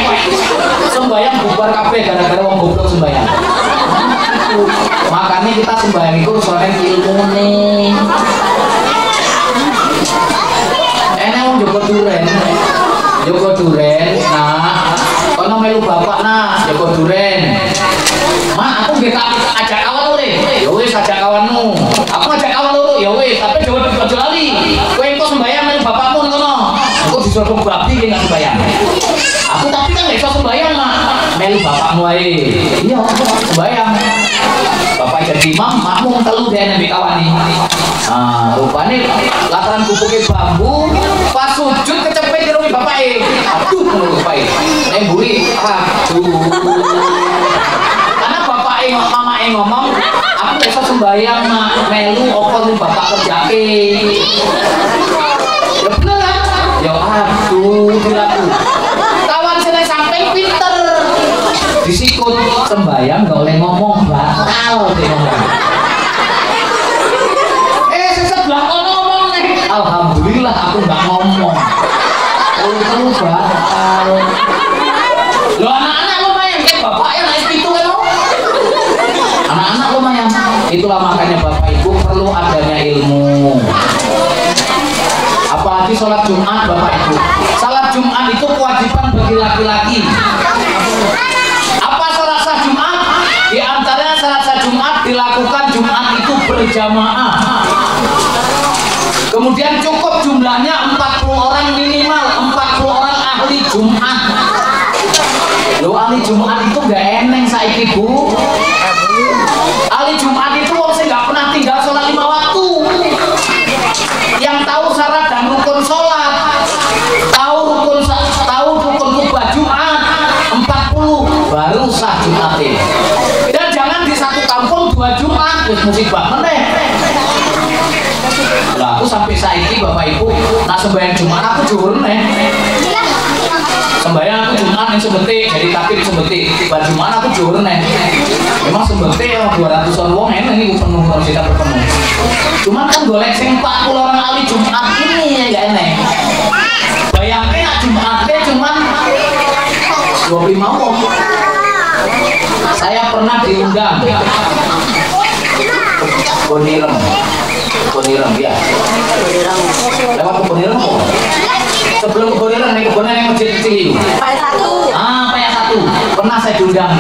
Sembayang bubar kabeh gara-gara wong goblok sembayang. Makanya kita sembayang iku soalnya ilmune. Enek wong jogo duren. Jogo duren, nah, kono melu bapak nah, jogo duren. Ma, aku nggih tak ajak kawan lho. Ya wis ajak kawanmu. Aku ajak kawan loro, ya wis, tapi aja lali. Kowe engko sembayang melu bapakmu nang kono. Engko disuruh babi ki nggak sembayang. Aku tapi kan nggak iso sembayang, Mak. Melu bapakmu ae. Iya, sembayang. Bapak jadi imam, makmum telu dene mbek kawani. Nah, rupane lataran gupuke bambu, pas sujud kecepet karo bapake. Aduh, ngono bapake. Nek mburi, aduh. Karena bapake mamake ngomong, aku iso sembayang, Mak. Melu apa sing bapak kerjake. Ya bener kan? Ya aduh, dilaku. Kawan sing samping pinter. Disikut sembayang gak oleh ngomong batal deh ngomong. Sebelah kono ngomong nih. Alhamdulillah aku nggak ngomong. Telu batal. Loh anak-anak lumayan kayak bapaknya naik pintu kan lo. Anak-anak lumayan. Itulah makanya bapak ibu perlu adanya ilmu. Apalagi sholat Jumat bapak ibu. Sholat Jumat itu kewajiban bagi laki-laki. Apa sholat sah Jumat? Di antaranya sholat sah Jumat dilakukan Jumat itu berjamaah. Kemudian cukup jumlahnya 40 orang minimal, 40 orang ahli Jumat. Loh ahli Jumat itu gak eneng saiki Bu. Ahli Jumat itu wong sing gak pernah tinggal sholat 5 waktu. Yang tahu syarat dan rukun sholat, tahu rukun kubah Jumat 40 baru sah Jumat. Dan jangan di satu kampung 2 Jumat, wis musibah meneh. Lah aku sampai saiki Bapak Ibu, nak sembahyang Jumat aku dhuwur neh. Sembahyang aku Jumat ning Sembeti, jadi takbir Sembeti. Bar Jumat aku dhuwur neh. Memang Sembeti yang 200-an wong enak iku penuh masjid penuh. Cuman kan golek sing 40 orang kali Jumat ini ya gak enak. Bayangke nak Jumatnya cuman 25 wong. Saya pernah diundang Bonireng. Bonireng ya. Lewat ke Bonireng kok. Sebelum ke Bonireng nih kebonnya yang masjid kecil itu. Paya satu. Ah, Paya satu. Pernah saya diundang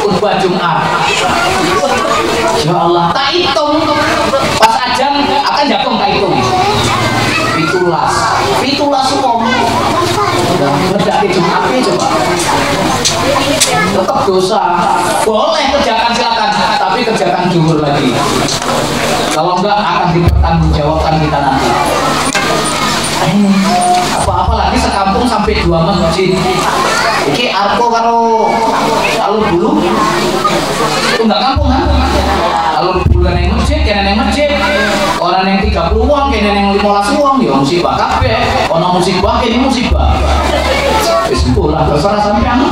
khutbah Jumat. Ya Allah, tak hitung. Pas ajan akan jagung tak hitung. 17 wong. Ngedaki Jumat coba. Tetap dosa. Boleh kerjakan silakan, tapi kerjakan zuhur lagi. Kalau enggak akan dipertanggungjawabkan kita nanti. Apa-apa lagi sekampung sampai 2 masjid. Iki Arko karo Alur Bulu. Itu enggak kampung kan? Alur Bulu nang masjid, kene nang masjid. Orang yang 30 wong, kene yang 15 wong, ya musibah kabeh. Ono musibah, kene musibah. Wis lah, terserah sampean.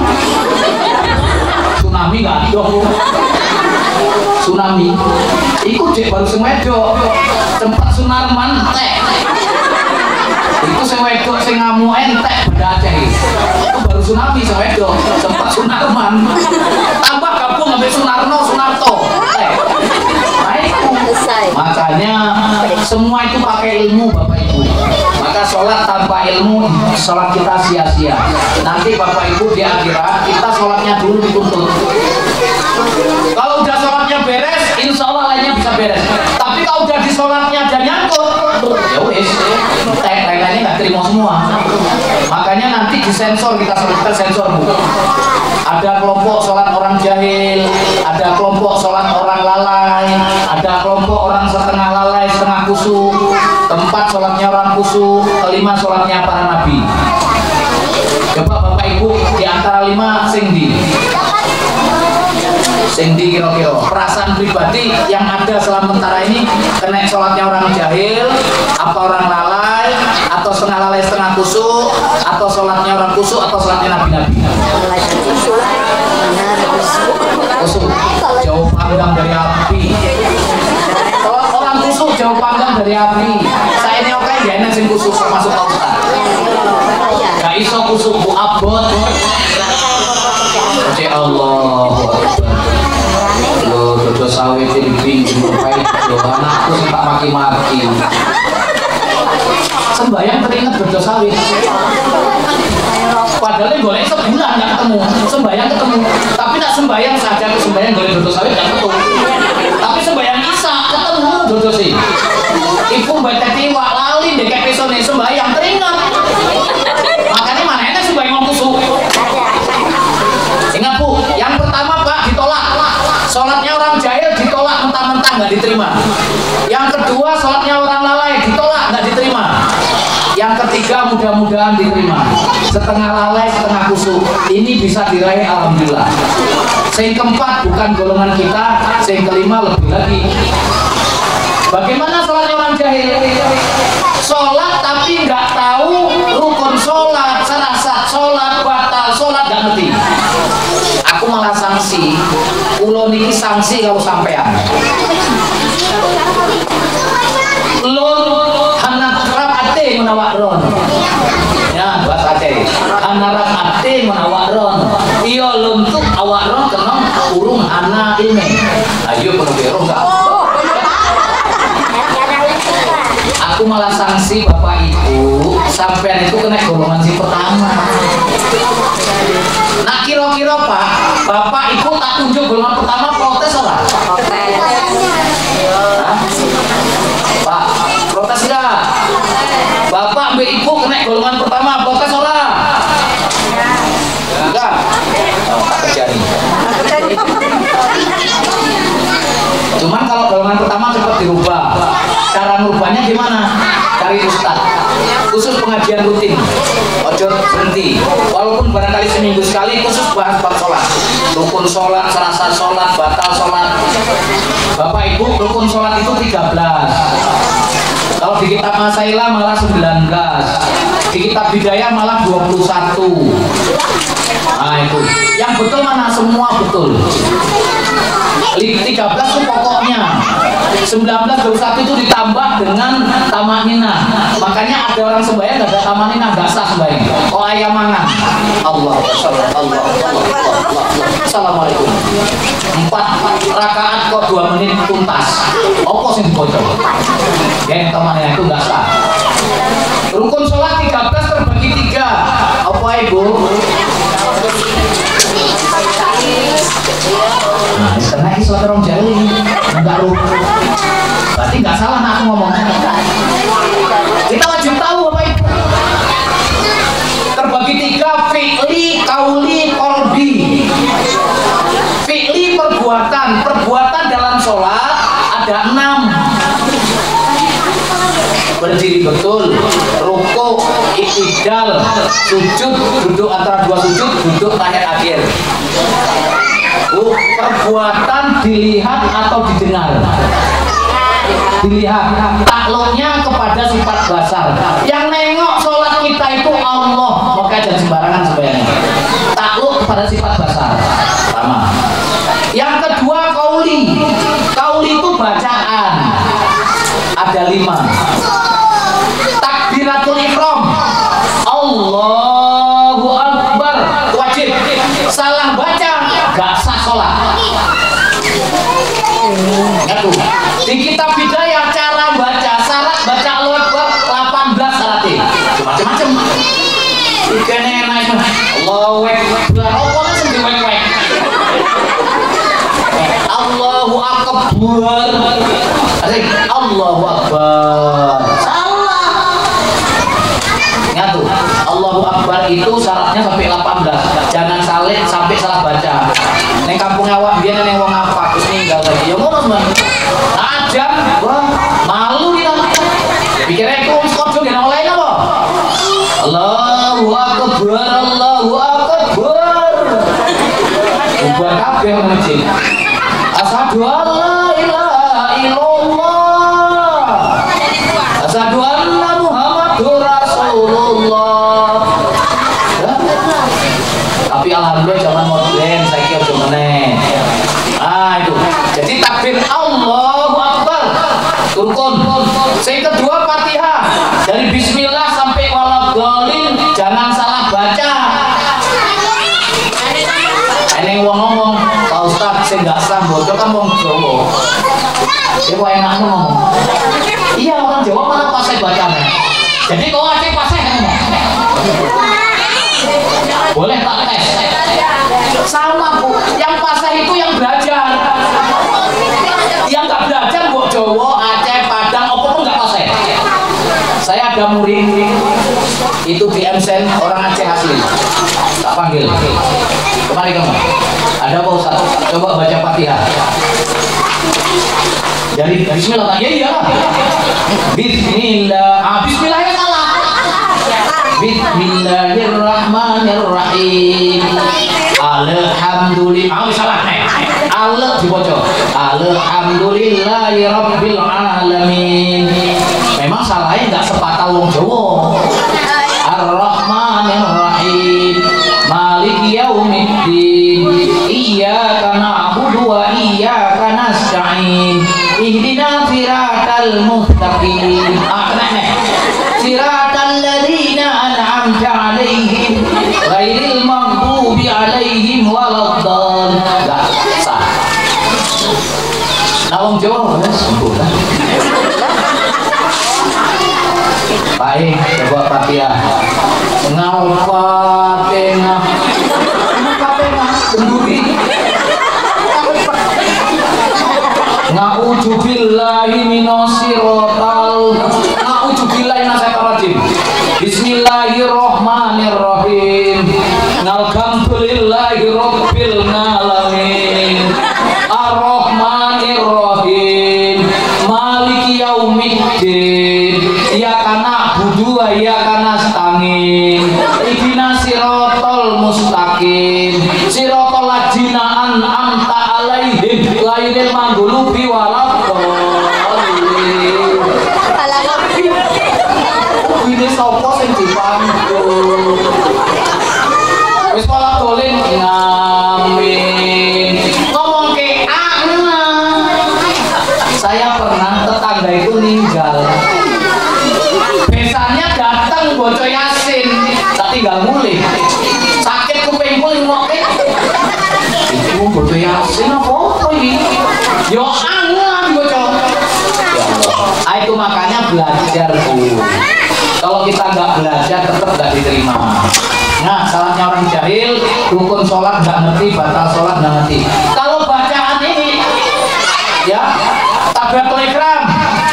Tsunami enggak ada. Tsunami. Iku dek baru sing wedok. Tempat Sunarman entek. Iku sing wedok sing ngamuk entek benda Aceh. Iku baru tsunami sing wedok, tempat Sunarman. Tambah gabung sampai Sunarno, Sunarto. Entek. Nah, iku. Makanya semua itu pakai ilmu Bapak Ibu. Maka sholat tanpa ilmu, sholat kita sia-sia. Nanti Bapak Ibu di akhirat kita sholatnya dulu dituntut. Kalau udah sholatnya beres, insya Allah lainnya bisa beres. Tapi kalau udah di sholatnya dan nyangkut, ya wis, lain-lainnya nggak terima semua. Makanya nanti disensor, kita sensor Bu. Ada kelompok sholat orang jahil, ada kelompok sholat orang lalai, ada kelompok orang setengah lalai, setengah kusuk. Keempat sholatnya orang kusuk, kelima sholatnya para nabi. Coba Bapak Ibu di antara 5 sing di. Sing di kira-kira perasaan pribadi yang ada selama mentara ini kena sholatnya orang jahil, apa orang lalai, atau setengah lalai setengah kusuk, atau sholatnya orang kusuk, atau sholatnya nabi-nabi. Kusuk jauh panggang dari api. Kalau orang kusuk jauh panggang dari api. Saya ini oke ya enak sing kusuk masuk Ustaz. Gak iso kusuk bu abot. Ya Allah. Loh, dodo sawit Filipin, lho anakku sing tak maki-maki. Sembayang teringat dodo sawit. Padahal golek sebulan nggak ketemu, sembayang ketemu. Tapi nak sembayang saja aku sembayang golek dodo sawit nggak ketemu. Tapi sembayang Isa ketemu dodo sih. Ibu mbak teti wak lali ndek pesone sembayang teringat. Makanya mana enak sembayang ngomong kusuk. Ingat Bu, yang pertama Pak ditolak. Sholatnya orang jahil ditolak mentah-mentah nggak diterima. Yang kedua sholatnya orang lalai ditolak nggak diterima. Yang ketiga mudah-mudahan diterima. Setengah lalai setengah kusuk. Ini bisa diraih alhamdulillah. Yang keempat bukan golongan kita. Yang kelima lebih lagi. Bagaimana sholatnya orang jahil? Sholat tapi nggak tahu rukun sholat, serasat sholat, batal sholat nggak ngerti. Aku malah sanksi. Kulo niki sanksi kalau sampean. Lon hanarap ate menawak ron. Ya, bahasa Aceh. Hanarap ate menawak ron. Iya lentuk awak ron kena urung ana ilme. Ayo penuh enggak. Aku malah sanksi Bapak Ibu, sampean itu kena golongan si pertama. Nah kira-kira Pak, Bapak Ibu tak tunjuk golongan pertama protes ora? Protes. Pak, protes enggak? Bapak Mbak Ibu kena golongan pertama protes ora? Enggak. Oh, tak terjadi. Cuman kalau golongan pertama cepat dirubah. Cara merubahnya gimana? Cari ustadz. Khusus pengajian rutin. Ojo berhenti. Walaupun barangkali seminggu sekali khusus bahas bab sholat. Rukun sholat, serasa sholat, batal sholat. Bapak Ibu, rukun sholat itu 13. Kalau di kitab Masaila malah 19, di kitab Bidayah malah 21. Nah itu, yang betul mana? Semua betul. 13 itu pokoknya, 19 21 itu ditambah dengan tamakninah. Makanya ada orang sembahyang nggak ada tamakninah, nggak sah sembahyang. Oh ayam mangan. Allah, Allah, Allah, Allah. Assalamualaikum. 4 rakaat kok 2 menit tuntas. Apa sing dibaca? Yang tamakninah itu nggak sah. Rukun sholat 13 terbagi 3. Apa ibu? Nah, karena ini sholat orang jauh enggak rukun. Berarti nggak salah nah aku ngomong. Kita wajib tahu Bapak Ibu. Terbagi 3, fi'li, kauli, qalbi. Fi'li perbuatan, perbuatan dalam sholat ada 6. Berdiri betul, rukuk, i'tidal, sujud, duduk antara 2 sujud, duduk tahiyat akhir. Perbuatan dilihat atau didengar? Dilihat. Takluknya kepada sifat basar. Yang nengok sholat kita itu Allah, maka jangan sembarangan sembahyangnya. Takluk kepada sifat basar. Pertama. Yang kedua kauli. Kauli itu bacaan. Ada 5. Takbiratul ihram, Allahu Akbar, wajib. Salah baca gak sah sholat. Tuh. Di kitab Bidayah cara baca, syarat baca Allahu Akbar 18 syaratnya. Macam-macam. Ikene enak Allahu Akbar. Apa sing diwek-wek? Allahu Akbar. Asik Allahu Akbar. Salah. Ingat tuh, Allahu Akbar itu syaratnya sampai 18. Jangan salin sampai salah baca. Neng kampung awak biyen neng wong apa terus ninggal lagi. Ya ngono teman. Ajan, wah, malu kita. Pikirnya itu wong sekojo gak oleh apa? Allahu Akbar, Allahu Akbar. Bubar kabeh wong masjid. Asyhadu alla ilaha illallah. Asyhadu anna Muhammadur Rasulullah. Tapi alhamdulillah zaman modern saiki aja meneh. Ah itu. Jadi takbir Allahu Akbar. Rukun. Yang kedua Fatihah. Dari bismillah sampai waladhdallin jangan salah baca. Eneng wong ngomong, Pak Ustaz sing gak sah bodoh kan wong Jawa. Ya kok enak ngomong. Iya orang Jawa malah pasai bacanya. Jadi kok Aceh pasai ngomong. Boleh tak tes? Sama Bu, yang pasai itu yang belajar. Yang nggak belajar bu Jawa, Aceh, Padang, apa pun nggak pasai. Saya ada murid itu di MSN orang Aceh asli. Tak panggil. Kemari kamu. Ada apa Ustaz? Coba baca Fatihah. Dari bismillah. Ya iyalah. Bismillah. Ah, bismillahnya salah. Bismillahirrahmanirrahim. Alhamdulillah. Ah, salah nih. Al dibaca. Alhamdulillahirabbil alamin. Memang salahnya enggak sepatah wong Jawa. Ar-Rahmanir-Rahim. Maliki yaumiddin. Iyyaka na'budu wa iyyaka nasta'in. Ihdinas siratal mustaqim. Ah, kena nih. Siratal ladzina an'amta 'alaihim ghairil maghdubi 'alaihim waladdallin. Enggak sah. Nah, wong Jawa wis sempurna. Baik, coba Fatihah. Al-Fatihah. Fatihah kenduri. Nga'udzu billahi minasyaitonir. Nga'udzu billahi minasyaitonir rajim. Bismillahirrahmanirrahim. Alhamdulillahi rabbil alamin. Arrahmanirrahim. Maliki yaumiddin. Iyyaka na'budu wa iyyaka nasta'in. Ihdinas siratal mustaqim. Siratal ladzina an'amta 'alaihim ghairil maghdubi waladdallin. Lambene sapa sing dipanggul? Wis pola dolen ngamin. Ngomong ke saya pernah tetangga itu ninggal. Besarnya datang bocah Yasin, tak tinggal mulih. Sakit kupingku ngoke. Iku bocah Yasin apa iki? Yo angan bocah. Ya Allah. Itu makanya belajar, Bu. Kalau kita nggak belajar tetap nggak diterima. Nah, salahnya orang jahil, rukun sholat nggak ngerti, batal sholat nggak ngerti. Kalau bacaan ini, ya, takbiratul ihram,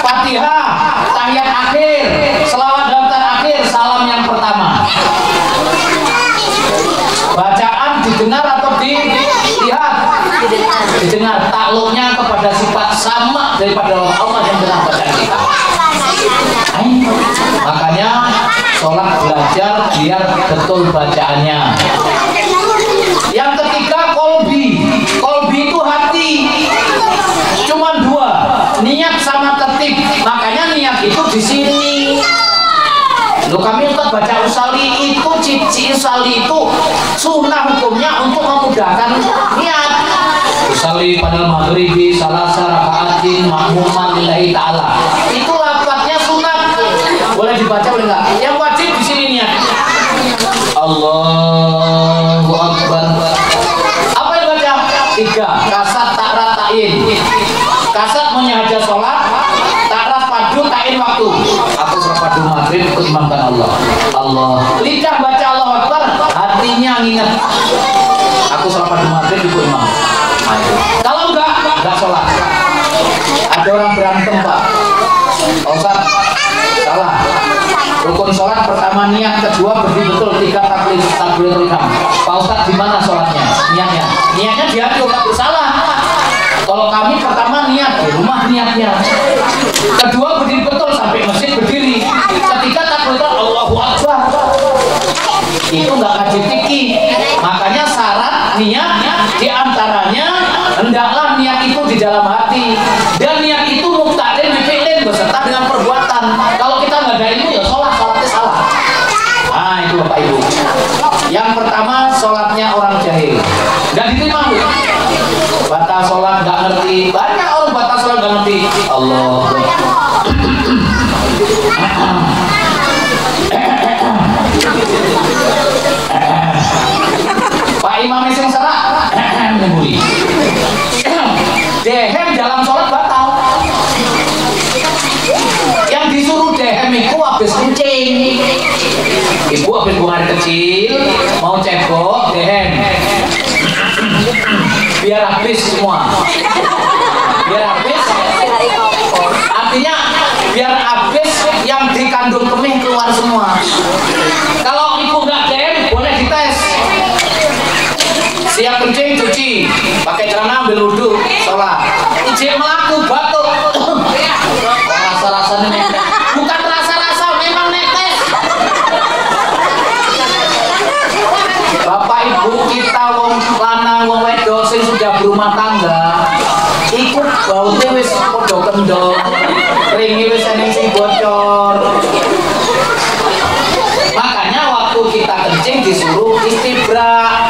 Fatihah, tahiyat akhir, selawat daftar akhir, salam yang pertama. Bacaan didengar atau dilihat? Didengar. Takluknya kepada sifat sama daripada Allah yang sedang bacaan kita. Makanya sholat belajar biar betul bacaannya. Yang ketiga kolbi. Kolbi itu hati. Cuman dua, niat sama tertib. Makanya niat itu di sini. Loh, kami Ustaz baca usali itu, cici usali itu sunnah hukumnya untuk memudahkan niat. Usali padal maghribi salasa rakaatin makmuman lillahi ta'ala. Itu lafadznya sunat. Boleh dibaca boleh enggak? Yang wajib di sini niat. Allahu Akbar. Apa yang baca? Tiga, kasat takrat ta'in. Kasat menyahaja sholat, takrat padu ta'in waktu. Aku sholat padu maghrib ikut imamkan Allah. Allah. Lidah baca Allahu Akbar, hatinya nginget. Aku sholat padu maghrib ikut imam. Kalau enggak sholat. Ada orang berantem, Pak. Ustaz, salah. Rukun sholat pertama niat, kedua berdiri betul, tiga takbiratul ihram. Pak Ustaz di mana sholatnya? Niatnya. Niatnya di hati, enggak bersalah. Kalau kami pertama niat di rumah niatnya. Kedua berdiri betul sampai masjid berdiri. Ketiga takbiratul Allahu Akbar. Itu enggak ngaji fikih. Makanya syarat niat diantaranya hendaklah niat itu di dalam hati, dan niat itu muqtarin bi fi'lin, beserta dengan perbuatan. Kalau kita nggak ada ilmu ya sholat, sholatnya salah. Nah itu Bapak Ibu. Yang pertama sholatnya orang jahil nggak diterima, Bu. Batal sholat nggak ngerti. Banyak orang batal sholat nggak ngerti. Allah. Pak Imam sing serak nguri. Dehem dalam sholat batal. Yang disuruh dehem itu habis kencing. Ibu habis buang air kecil, mau cebok, dehem. Biar habis semua. Biar habis. Artinya biar habis yang dikandung kemih keluar semua. Kalau ibu nggak dehem, boleh dites. Siap kencing cuci, pakai celana ambil wudhu, sholat. Ijek melaku batuk. Rasa-rasanya netes. Bukan rasa-rasa, memang netes. Bapak ibu kita wong lanang wong wedok sing sudah berumah tangga, iku baute wis padha kendor, ringi wis eneng sing bocor. Makanya waktu kita kencing disuruh istibra.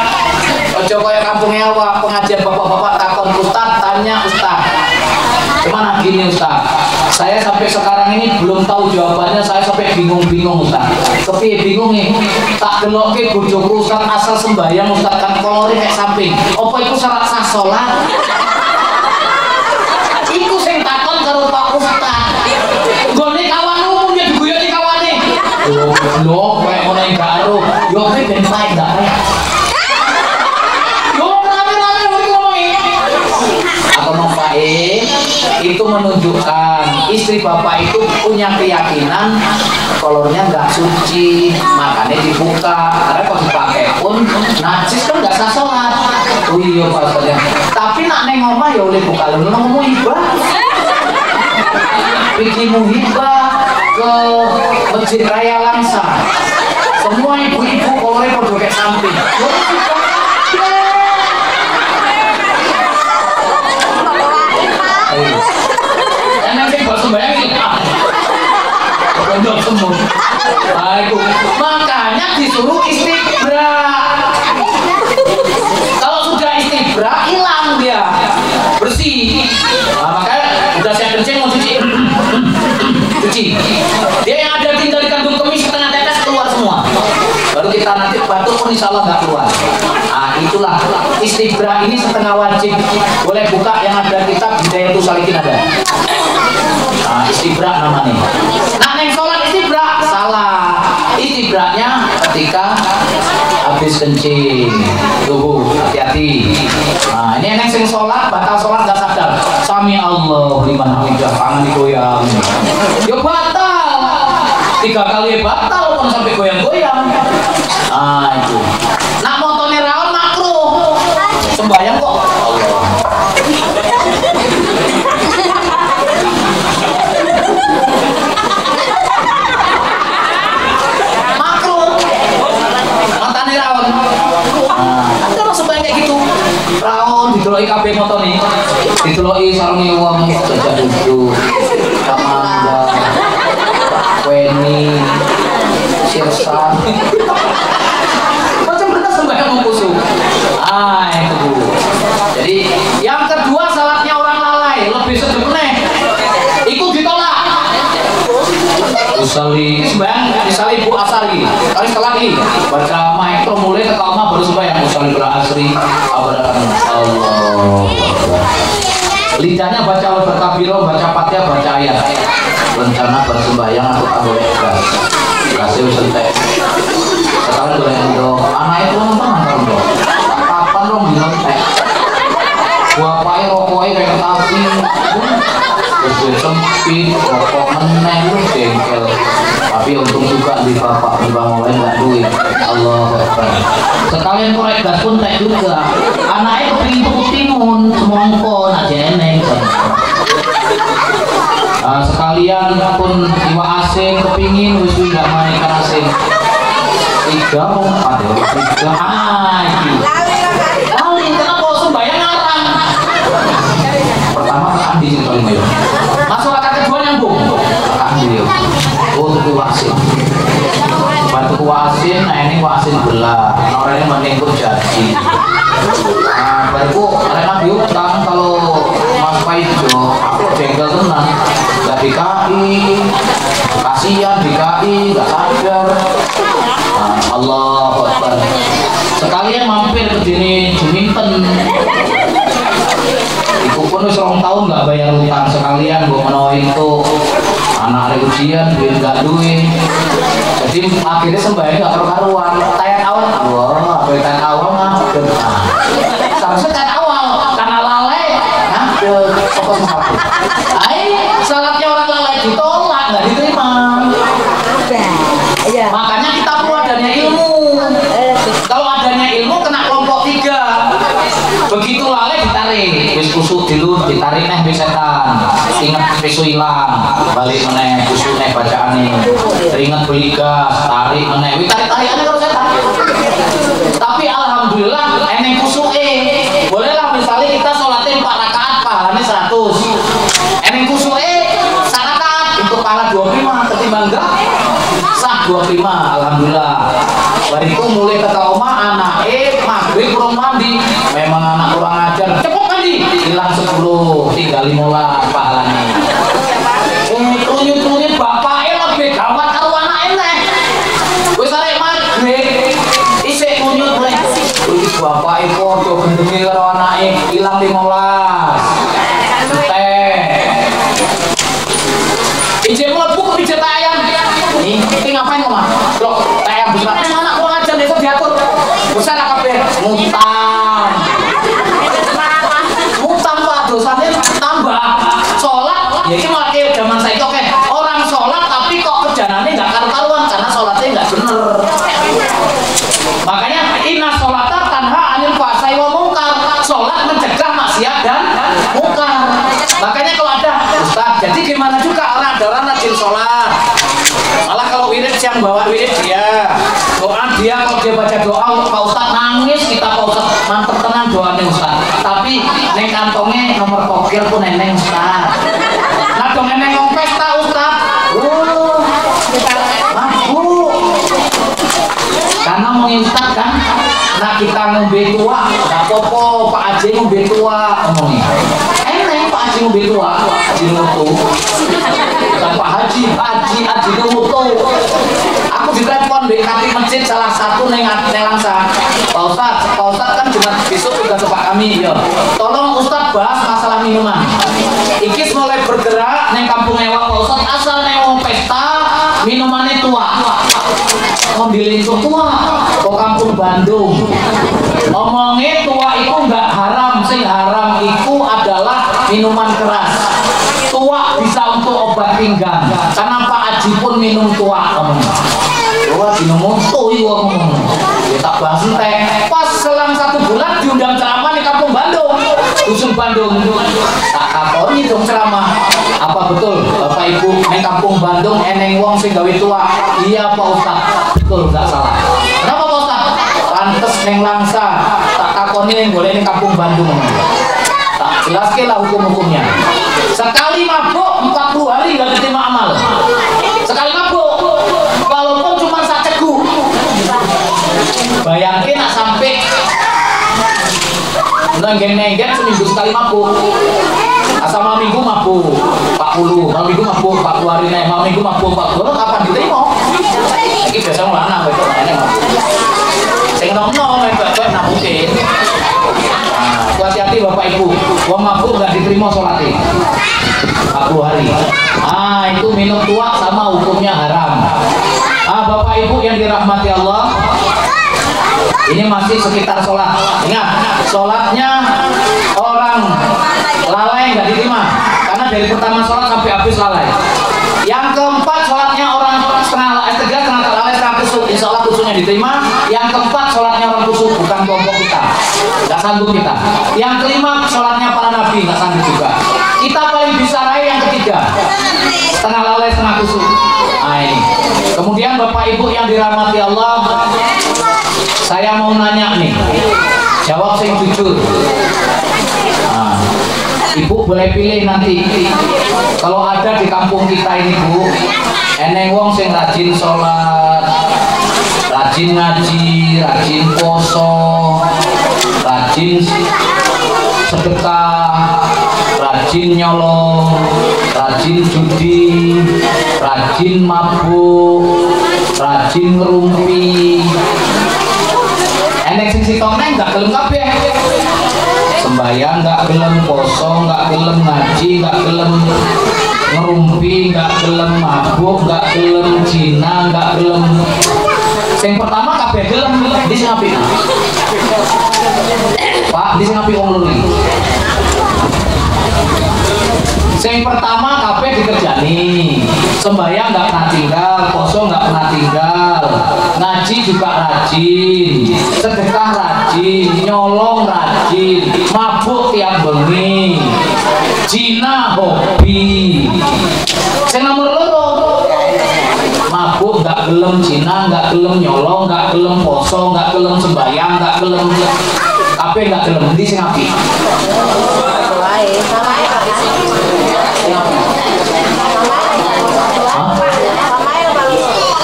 Ojo kaya kampungnya awak, pengajian bapak-bapak takon ustaz, tanya ustaz. Cuman gini ustaz, saya sampai sekarang ini belum tahu jawabannya, saya sampai bingung-bingung ustaz. Kepiye bingung nih? Tak delokke bojoku ustaz asal sembayang ustaz kan kolore kayak samping. Apa iku syarat sah salat? Iku sing takon karo Pak Ustaz. Nggone kawan umum ya diguyoni kawane. Goblok kayak ngono gak ero. Yo kowe ben pae gak rek. Itu menunjukkan istri bapak itu punya keyakinan kolornya nggak suci, makanya dibuka. Karena kalau dipakai pun najis kan nggak sah sholat. Oh iya Pak Ustaz. Tapi nak neng omah ya oleh buka lho ngomong muhibah. Pergi muhibah ke Masjid Raya Langsa. Semua ibu-ibu kolornya podo kayak samping. Enak sih buat sembahyang iki. Pondok semut. pun insya Allah nggak keluar. Nah itulah istibra ini setengah wajib. Boleh buka yang ada kitab Hidayatus Salikin ada. Nah, istibra namanya. Nah neng sholat istibra salah. Istibranya ketika habis kencing. Tuh, hati-hati. Nah ini neng sing sholat batal sholat nggak sadar. Sami Allah liman hamidah, tangan digoyang. Yo batal. 3 kali batal pun sampai goyang-goyang. Nah itu. Nak motone raon makruh. Sembayang kok Allah. Makruh. Matane raon. Nah, ada orang sembayang kayak gitu. Raon dideloki kabeh motone. Dideloki sarunge wong jajak duduk. Kamangga. Weni, Sirsa. Macam mana sembahyang mau khusyuk? Ah itu Bu. Jadi yang kedua salatnya orang lalai lebih sederhana. Ikut ditolak. Usali sembahyang misalnya ibu asar iki. Kali salat iki baca maikro mulai ke omah baru sembahyang usali berasri abadakan Allah. Lidahnya baca al-Baqarah, baca Fatihah, baca ayat. Rencana bersembahyang aku tak boleh gas. Gasnya wis entek. Sekali golek endok, anake kula nonton endok. Kapan rong dino entek. Bapake rokoke kaya ketasi. Wis sempit, rokok meneh wis jengkel. Tapi untung juga di bapak di bang oleh enggak duit. Allahu Akbar. Sekalian korek gas pun tek juga. Anake kepengin tuku timun, semongko nak jeneng. Sekalian pun iwak asin kepingin wis nggak main ikan asin. 3 4 ya 3. Ah iki. Lali kenapa sembayang ngarang. Pertama Andi sing paling yo. Masuk rakaat kedua nyambung. Andi yo. Oh tuku asin. Bar tuku asin, nah ini asin belah. Orangnya mending pun jadi. Nah, bariku rena diutang kalau Mas Paijo, aku jengkel tenan. Enggak DKI. Kasihan DKI, enggak sadar. Nah, Allahu Akbar. Sekalian mampir ke dini Juminten. Iku pun wis 2 tahun enggak bayar utang, sekalian mbok menawa itu anak arek ujian duit enggak duit. Jadi akhirnya sembahyang enggak karu-karuan. Tayat awal Allah, tayat awal ngadeg. Seharusnya tayat awal karena lalai ngadeg fokus satu. Ai, salatnya orang lalai ditolak, enggak diterima. Makanya kita perlu adanya ilmu. Kalau adanya ilmu kena kelompok 3. Begitu lalai ditarik, wis kusuk dilut ditarik neh wis setan. Ingat peso ilang, balik meneh kusuk neh bacaane. Teringat beli gas, tarik meneh. Wis tarik-tarikane karo setan. Tapi alhamdulillah eneng kusuke. Bolehlah misalnya kita sholatnya 4 rakaat pahalanya 100. Eneng kusuke 1 rakaat untuk pahala 25 ketimbang enggak sah 25 alhamdulillah. Bariku mulai ke omah anake maghrib kurang mandi. Memang anak kurang ajar, cepet mandi. Hilang 10, tinggal 15 pahalane. Klunyut-klunyut bapake lebih gawat karo anake neh. Wis arek maghrib isih klunyut mulai. Iki bapake padha gendenge karo anake, hilang 15. Entek. Ije mlebu kepijet ayam. Ini ngapain kok, Mas? Loh, ayam besar. Anak kurang ajar desa diatur. Besar kabeh. Ngutang. Ngutang Pak, dosane tambah. Salat, ya iki malah kayak zaman saiki oke. Orang salat tapi kok kerjaannya enggak karu-karuan karena salatnya enggak bener. Makanya inna sholata tanha anil fahsai wal munkar. Salat mencegah maksiat dan mungkar. Makanya kalau ada Ustaz, jadi gimana juga orang ada orang rajin sholat. Malah kalau wirid yang bawa wirid dia, doa dia kalau dia baca doa Pak Ustaz nangis, kita Pak Ustaz mantep tenang doanya Ustaz. Tapi neng kantongnya nomor pokir pun neneng Ustaz. Nah dong neneng wong pesta Ustaz. Mabuk. Karena mau Ustaz kan, nah kita ngombe tua, nggak apa-apa Pak Haji ngombe tua ngomongnya. Eneng Pak Haji ngombe tua, Haji Nutu. Bukan Pak Haji, Haji Haji Nutu. Aku ditelepon ditelepon di khatib masjid salah satu neng Langsa. Pak Ustad kan cuma besok juga ke Pak kami ya. Tolong Ustad bahas masalah minuman. Iki mulai bergerak neng kampung Ewa Pak Ustad, asal neng wong pesta minumannya tua. Mobil itu tua kok kampung Bandung. Omongnya tua itu nggak haram, sing haram itu adalah minuman keras. Tua bisa untuk obat pinggang. Karena Pak Aji pun minum tua omongnya. Wah, minum tuh iya ngomong. Ya tak bahas entek. Pas selang 1 bulan diundang ceramah di kampung Bandung, dusun Bandung. Tak takoni dong ceramah. Apa betul Bapak Ibu neng kampung Bandung eneng wong sing gawe tua? Iya Pak Ustad, betul nggak salah. Kenapa Pak Ustad? Pantes neng Langsa. Tak takoni boleh neng kampung Bandung. Tak jelaskan lah hukum-hukumnya. Sekali mabuk 40 hari nggak diterima amal. Sekali mabuk, walaupun cuma sak ceguk. Bayangin nak sampai nenggen-nenggen seminggu sekali mabuk. Asal malam minggu mabuk 40, malam minggu mabuk 40 hari nih, malam minggu mabuk 40, kapan diterima? Ini biasa lanang wedok ngene mabuk. Sing nom-nom wedok nak mungkin. Nah, hati-hati Bapak Ibu, wong mabuk nggak diterima sholatnya 40 hari. Ah, itu minum tuak sama hukumnya haram. Ah, Bapak Ibu yang dirahmati Allah, ini masih sekitar sholat. Ingat, sholatnya orang lalai nggak diterima, karena dari pertama sholat sampai habis lalai. Yang keempat, sholatnya orang setengah tiga, setengah lalai, setengah kusuk, insya Allah kusuknya diterima. Yang keempat, sholatnya orang kusuk, bukan kelompok kita, nggak sanggup kita. Yang kelima, sholatnya para nabi, nggak sanggup juga. Kita paling bisa raih yang ketiga, setengah lalai, setengah kusuk. Nah ini. Kemudian Bapak Ibu yang dirahmati Allah, saya mau nanya nih, jawab sing jujur. Nah, Ibu boleh pilih nanti. Kalau ada di kampung kita ini Bu, eneng wong sing rajin sholat, rajin ngaji, rajin poso, rajin sedekah, rajin nyolong, rajin judi, rajin mabuk, rajin ngerumpi. Enek sing sitok neng gak gelem kabeh. Sembayang gak gelem, poso gak gelem, ngaji gak gelem, ngerumpi gak gelem, mabuk gak gelem, zina gak gelem. Sing pertama kabeh gelem, ndi sing apik? Pak, ndi sing apik wong loro iki? Sing pertama kabeh dikerjani. Sembayang gak pernah tinggal, poso gak pernah tinggal, ngaji juga rajin, sedekah rajin, nyolong rajin, mabuk tiap bengi, zina hobi. Sing nomor loro mabuk gak gelem, zina gak gelem, nyolong gak gelem, poso gak gelem, sembayang gak gelem, kabeh gak gelem. Ndi sing apik?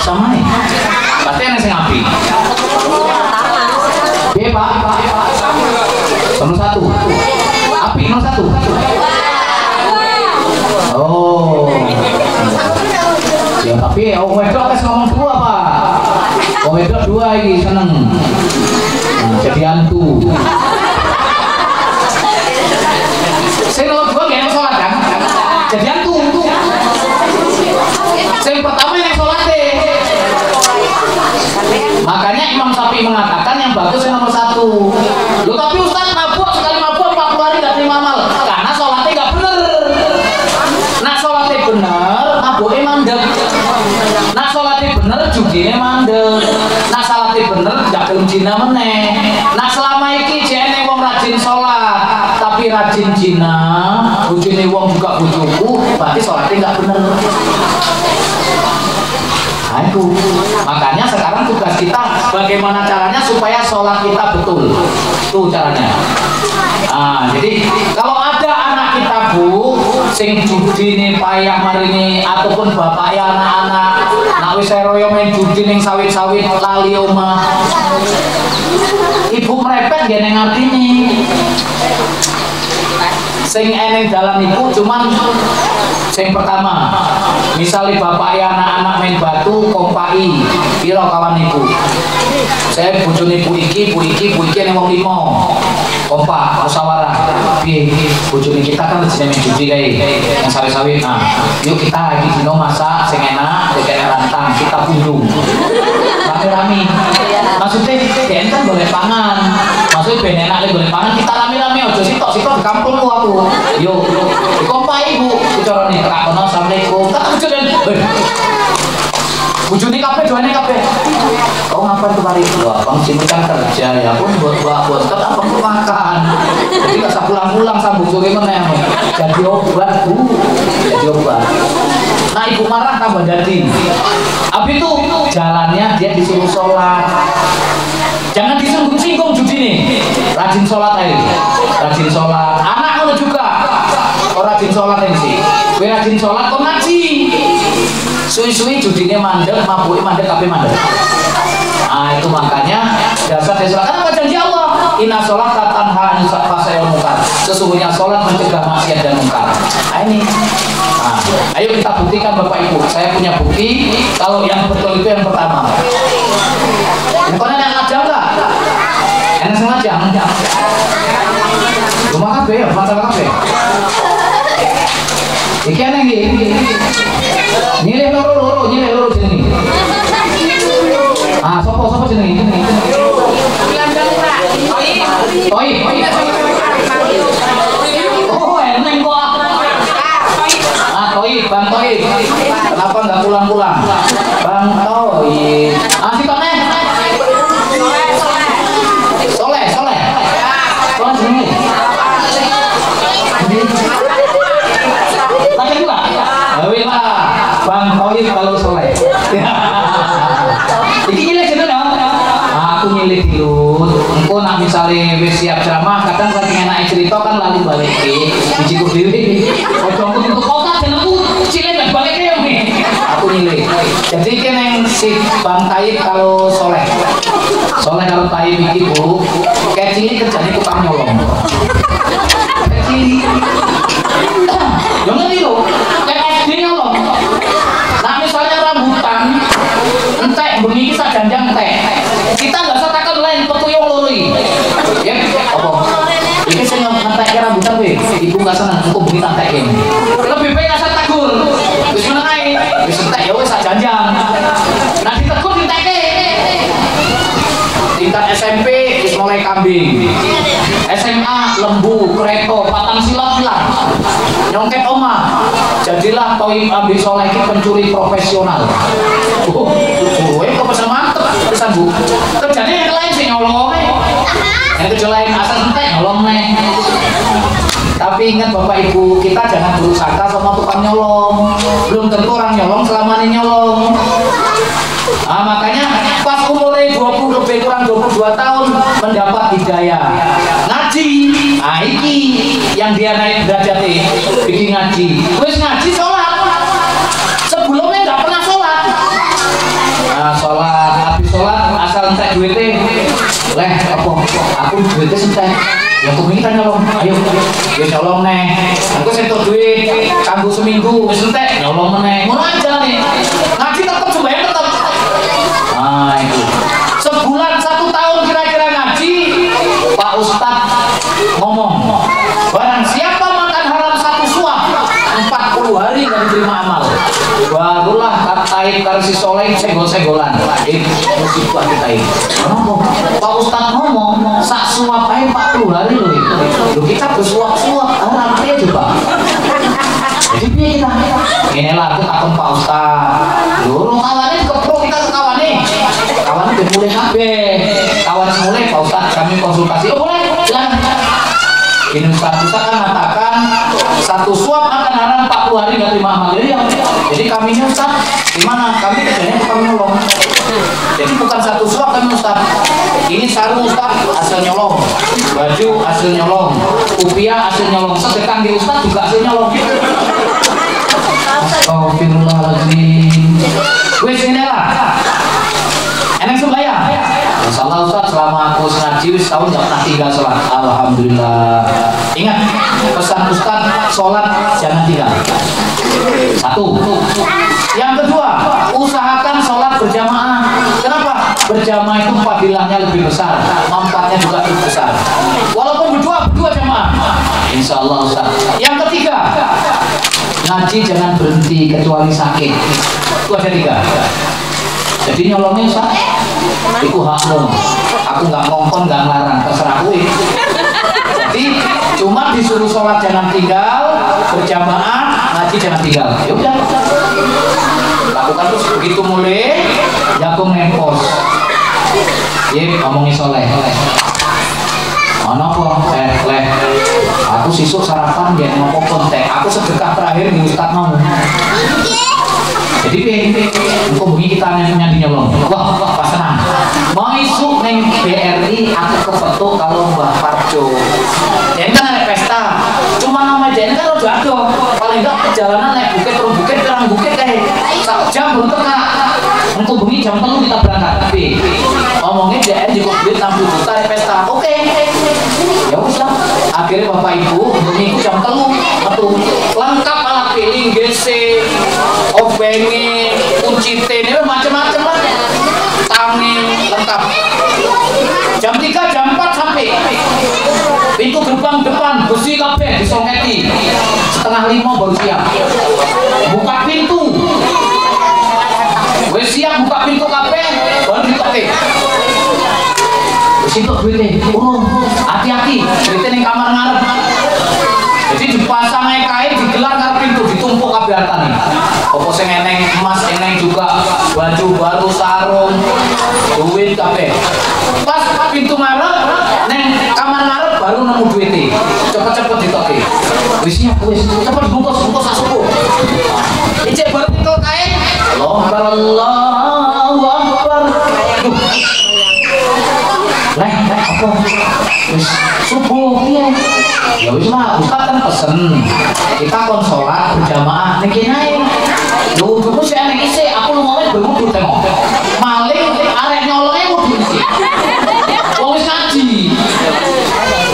Sama nih. Berarti yang sing apik. Piye, Pak? Nomor 1. Apik nomor 1. Oh. Ya tapi wong wedok wis ngomong 2, Pak. Wong wedok 2 iki seneng. Nah, jadi hantu. Sing nomor 2 gak sholat kan? Jadi hantu. Sing pertama yang sholat. Makanya Imam Syafi'i mengatakan yang bagus yang nomor 1. Loh tapi Ustaz mabuk, sekali mabuk 40 hari gak terima amal. Karena sholatnya gak bener. Nah sholatnya bener, mabuknya mandek. Nah sholatnya bener, judinya mandek. Nah sholatnya bener, gak gelem zina meneh. Nah selama iki jene wong rajin sholat, tapi rajin zina, bojone wong juga bojoku, berarti sholatnya gak bener. Nah, itu. Makanya sekarang tugas kita bagaimana caranya supaya sholat kita betul. Itu caranya. Nah, jadi kalau ada anak kita Bu, sing judi nih payah marini ataupun bapaknya anak-anak, nak wis royo main judi ning sawit-sawit lali omah. Ibu merepet gak neng artine. Sing eneng dalan iku cuman sing pertama. Misalnya bapak ya anak-anak main batu kompai, piro kawan ibu. Saya bojone bu iki, bu iki, bu iki eneng wong 5. Kompak musyawarah. Piye bojone kita kan jenenge main judi kae. Yang sawe-sawe. Nah, yuk kita iki dino masak sing enak, dikene rantang, kita bundu. Rame-rame. Maksudnya DN kan golek pangan. Maksudnya ben enak lek golek pangan kita rame-rame aja sitok-sitok di kampungku aku. Yo, dikompai Bu, carane tekak kono assalamualaikum. Tak bojone. Bojone kabeh doane kabeh. Oh ngapain kemarin? Wah, abang sini kan kerja ya, aku buat buat tetap abang makan. Jadi gak usah pulang-pulang sambung sore meneh. Jadi obat, Bu. Jadi obat. Nah, ibu marah tambah jadi. Habis itu jalannya dia disuruh sholat. Jangan disinggung-singgung judi nih. Rajin sholat aja. Rajin sholat. Anak ngono juga. Kok rajin sholat ini sih. Kowe rajin sholat kok ngaji. Suwi-suwi judine mandek, mabuke mandek, kabeh mandek. Nah, itu makanya dasar dari sholat. Karena apa janji Allah? Inna sholat tanha anil fahsya'i wal munkar. Sesungguhnya sholat mencegah maksiat dan mungkar. Nah, ini. Nah, ayo kita buktikan Bapak Ibu. Saya punya bukti kalau yang betul itu yang pertama. Bukan yang ngajak enggak? Enak sengaja enggak? Rumah kabeh ya, masalah kabeh. Iki ana iki. Nyilih loro-loro, nyilih loro jenenge. Ah, sapa sapa jenenge? Toib. Oh, eneng kok. Ah, Toib, Bang Toib. Kenapa enggak pulang-pulang? Bang Toib. Ah, si Tone. Soleh, soleh. Soleh jenenge. Lagi juga. Wih lah, Bang Toib kalau soleh. Iki nyilih jeneng ya? Aku nyilih dilut. Engko nak misale wis siap ceramah, kadang saking enake cerita kan lali balike. Bijiku dhewe. Ojo engko tutup kota jenengku cilik gak balike yo nih. Aku nyilih. Jadi iki neng si Bang Taib kalau soleh. Soleh kalau Taib iki Bu, kayak cilik kerjane tukang nyolong. Kayak cilik. Yo ngerti lho, kayak SD nyolong. Nah misalnya rambutan entek bengi iki sak janjang entek. Kita nggak usah takon lain petuyung loro iki. Ya, apa? Iki sing ngentekke rambutan kowe, ibu nggak seneng engko bengi tak entekke. Lebih baik rasa tegur. Wis meneng ae, wis entek ya wis sak janjang. Nah ditegur dientekke. Tingkat SMP wis mulai kambing. SMA lembu, kereta, patang silap lah. Nyongket omah. Jadilah Toib ambil soleh iki pencuri profesional. Oh, gue kok pesen mantep pisan Bu. Kerjanya yang lain sih nyolong. Yang kerja lain asal entek nyolong nih. Tapi ingat Bapak Ibu, kita jangan buruk sangka sama tukang nyolong. Belum tentu orang nyolong selama ini nyolong. Nah, makanya pas umurnya 20 lebih kurang 22 tahun mendapat hidayah. Ngaji. Nah, iki yang dia naik derajatnya, bikin ngaji. Wis ngaji sholat. Sebelumnya nggak pernah sholat. Nah, sholat, habis sholat asal entek duitnya. Leh, apa? Aku duitnya entek. Ya aku minta nyolong. Ayo, ya nyolong neh. Aku sentuh duit kanggo seminggu wis entek nyolong meneh. Ngono aja nih. Ngaji tetep sembahyang tetep. Nah, itu. Sebulan 1 tahun kira-kira ngaji, Pak Ustadz ngomong, barang siapa makan haram 1 suap, 40 hari nggak diterima amal. Barulah Taib karo si Soleh senggol-senggolan. Musibah kita ini. Kenapa? Pak Ustadz ngomong, sak suap aja 40 hari loh. Loh kita bersuap-suap, haram piye coba. Jadi piye kita? Inilah aku takon Pak Ustadz. Lho, kawane keprok kita ke kawane. Kawane ben mulih kabeh. Kawan mulih Pak Ustadz kami konsultasi. Oh boleh, silakan. Ini Ustadz Ustadz kan mengatakan 1 suap akan haram 40 hari nggak terima amal. Jadi kami ini Ustadz, gimana? Kami kerjanya tukang nyolong. Jadi bukan 1 suap kami Ustadz. Ini sarung Ustadz hasil nyolong, baju hasil nyolong, rupiah hasil nyolong, sedekah di Ustadz juga hasil nyolong. Astagfirullahaladzim. Wis ini lah. Enak sembahyang. Masalah Ustadz selama aku ngaji Ngaji wis tahun nggak pernah tinggal sholat. Alhamdulillah. Ingat pesan Ustaz, sholat jangan tinggal. Satu. Yang kedua, usahakan sholat berjamaah. Kenapa? Berjamaah itu fadilahnya lebih besar, manfaatnya juga lebih besar. Walaupun berdua jamaah. Insya Allah Ustaz. Yang ketiga, ngaji jangan berhenti kecuali sakit. Itu ada tiga. Jadi nyolongnya Ustaz, itu hakmu. Aku nggak ngongkon, nggak ngelarang, terserah gue. Jadi cuma disuruh sholat jangan tinggal, berjamaah, ngaji jangan tinggal. Ya udah, lakukan terus. Begitu mulai, jagung nempos. Ye, ngomongin soleh. Ono kok, leh. Aku sisuk sarapan ya ngopo kontek. Aku sedekah terakhir di Ustaz mau. Jadi engko bengi kita nyandi nyolong. Wah, pas tenang. Mau isuk neng BRI aku kepetuk kalau Mbah Parjo. Jadi kan ada pesta. Cuma nama jane kan udah ada. Paling enggak perjalanan naik bukit, turun bukit, terang bukit kae. Sak jam baru teka. Engko bengi jam 3 kita berangkat. Tapi ngomongnya DN cukup duit 60 juta di pesta. Oke. Ya wis lah. Akhirnya Bapak Ibu bengi jam 3 metu lengkap alat piling, GC, obenge, kunci T, ini macam-macam lah. Tangi lengkap. Jam 3, jam 4 sampai. Pintu gerbang depan besi kabeh disongketi. 4:30 baru siap. Buka pintu. Wis siap buka pintu kabeh baru ditoke. Wis entuk duwite. Urung, hati-hati, duwite ning kamar ngarep. Jadi dipasang ae kain digelar ngarep pintu ditumpuk kabeh hartane. Apa sing eneng emas eneng juga, baju baru, sarung, duit kabeh. Pas pintu ngarep neng kamar ngarep baru nemu duwite. Cepet-cepet ditoke. Wis siap wis, cepet bungkus, bungkus sak suku. Ijek baru nyekel kain. Allahu Akbar. Leh, apa? Wis subuh piye? Ya wis lah, Ustaz kan pesen. Kita kon sholat berjamaah ning kene ae. Lho, wuduku sik eneng isik, aku lunga berwudu tengok. Maling arek nyolonge wudu isik. Wong wis ngaji.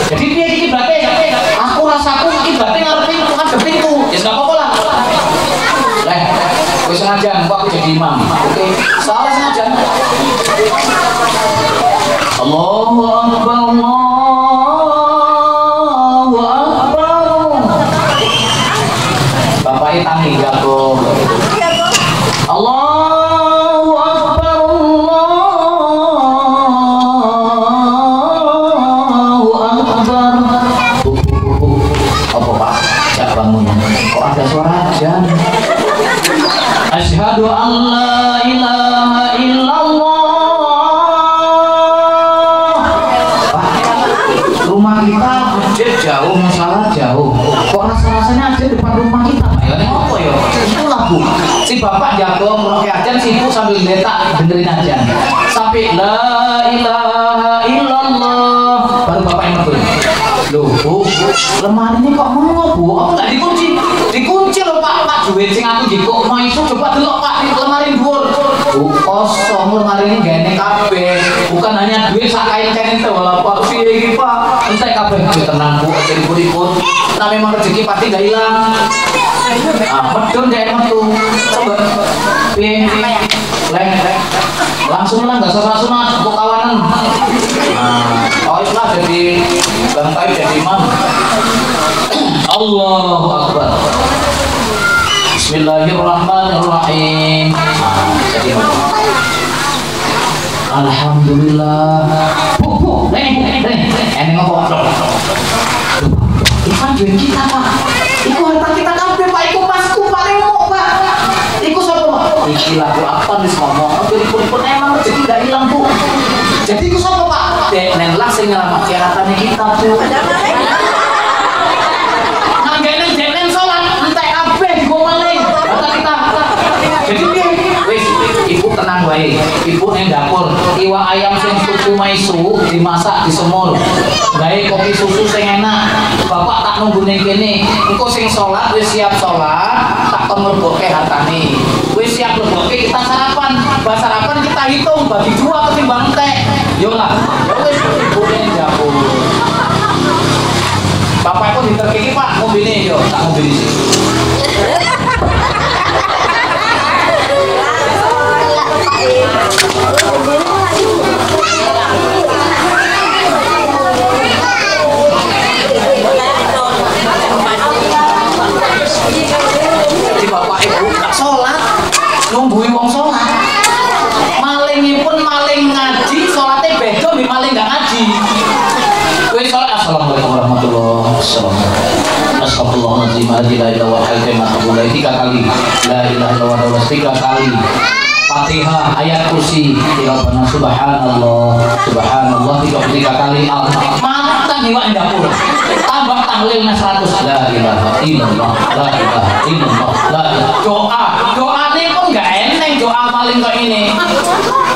Jadi piye iki berarti? Aku rasaku iki berarti ngarep pintu, ngadep pintu. Ya enggak apa-apa lah. Leh, wis ngajan, kok aku jadi imam. Oke, salah ngajan. Allahu Akbar, Allahu Akbar. Bapaknya tangi jago. Allahu Akbar, Allahu Akbar. Apa Pak? Jak bangun. Kok ada suara azan? Asyhadu an la ilaha illallah. Rumah kita masjid jauh, masalah jauh. Kok rasa-rasanya aja depan rumah kita, Pak? Ya apa ya? Itulah Bu. Si bapak jago ngeroke ajan, si ibu sambil letak dengerin ajan. Sampai la ilaha illallah, baru bapak yang metu. Loh, Bu, lemari ini kok mau, Bu? Apa nggak dikunci? Dikunci loh, Pak. Pak, duit sing aku jikok mau iso coba delok, Pak, di lemari dhuwur. Bu, kosong lemari ini gene kabeh. Bukan hanya duit sak kain-kain itu walau Pak piye iki, Pak. Entek kabeh. Tenang, Bu, aja ribut-ribut. Nah, memang rezeki pasti nggak hilang. Ah, medun dek metu. Coba. Piye? Leng, langsung lah, nggak usah sunat, untuk kawanan. Nah, oh itulah jadi Bang Taib jadi imam. Allahu Akbar. Bismillahirrahmanirrahim. Jadi Alhamdulillah. Bu, bu, nih, nih, ini apa? Itu kan duit kita, Pak. Iku harta kita kabeh, Pak. Iku masku paling mau, Pak. Iku sapa, Pak? Iki lagu apa wis ngomong. Ribut-ribut emang rezeki nggak hilang, Bu. Jadi iku sapa, Pak? Dek lah sing nyelametke hartane kita, Bu. Nanggene dek salat entek kabeh digo maling. Harta kita. Jadi piye? Wis, ibu tenang wae. Ibu nang dapur, iwak ayam sing tuku maisu dimasak disemur. Gawe kopi susu sing enak. Bapak tak nunggu ning kene. Engko sing salat wis siap salat, tak kon mlebokke hartane. Wis siap mlebokke kita sarapan. Pas sarapan kita hitung bagi dua ketimbang entek. Yo lah. Ya wis ibu Seger iki Pak ngombene yo, tak ngombene sih. Jadi bapak ibu gak sholat, nungguin wong sholat. Malingipun maling ngaji, sholatnya beda mbek maling gak ngaji. Kowe sholat assalamualaikum warahmatullahi wabarakatuh. Astagfirullahaladzim, la ilaha illallah, tiga kali. La ilaha illallah tiga kali. Fatihah, ayat kursi, ya Rabbana subhanallah, subhanallah 33 kali. Mata iwak dapur. Tambah tahlilnya 100. La ilaha illallah, la ilaha illallah, la ilaha. Doa, doane pun enggak eneng doa maling kok ini.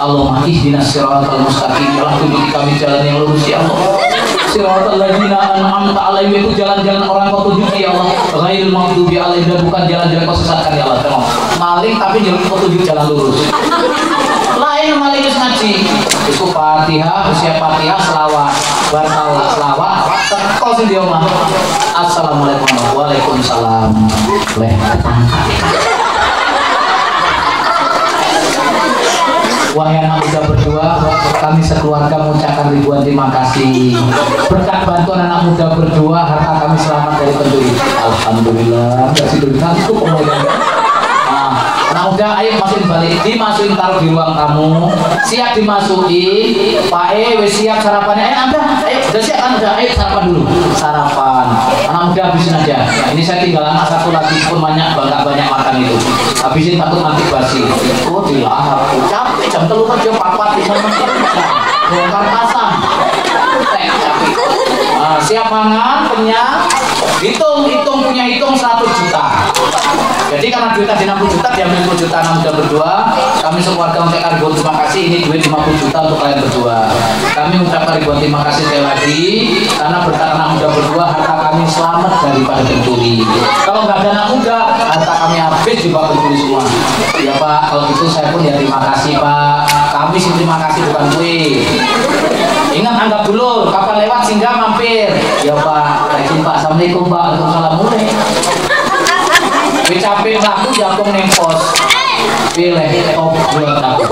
Allahumma ihdinas siratal mustaqim, ya Allah tunjuki kami jalan yang lurus ya Allah. Siratal ladzina an'amta alaihim, itu jalan-jalan orang kau tunjuki ya Allah. Ghairil maghdubi alaihim, dan bukan jalan-jalan kau sesatkan ya Allah. Tengok, maling tapi jalan kau tunjuk jalan lurus. Lain maling wis ngaji. Iku Fatihah, usia Fatihah selawat, bar selawat teko sing di omah. Assalamualaikum warahmatullahi wabarakatuh. Leh ketangkap. Wahai anak muda berdua, kami sekeluarga mengucapkan ribuan terima kasih. Berkat bantuan anak muda berdua, harta kami selamat dari pencuri. Alhamdulillah. Enggak sih itu kemudian. Nah, anak muda ayo masukin balik, dimasukin taruh di ruang tamu. Siap dimasukin. Pak E wis siap sarapannya. Anda, ayo udah siap kan udah, ayo sarapan dulu. Sarapan. Anak muda habisin aja. Ini saya tinggal anak satu lagi pun banyak banyak banyak makan itu. Habisin takut nanti basi. Oh, dilahap. Capek jam 3 kerja papat di sana. Bongkar pasang. Tek capek. Nah, siap mangan, kenyang. Hitung, hitung punya hitung 100 juta. Jadi karena duit tadi 60 juta, diambil 10 juta anak muda berdua. Kami sekeluarga mengucapkan ribuan terima kasih. Ini duit 50 juta untuk kalian berdua. Kami mengucapkan ribuan terima kasih sekali lagi karena berkat anak muda berdua harta kami selamat daripada pencuri. Kalau nggak ada anak muda, harta kami habis dibawa pencuri semua. Ya Pak, kalau gitu saya pun ya terima kasih Pak. Kami sih terima kasih bukan kue. Ingat anggap dulu, kapan lewat singgah mampir. Ya Pak, izin Pak, assalamualaikum Pak, waalaikumsalam mulai. Wis capek mlaku jangkung ning pos. Pilih tobrot aku.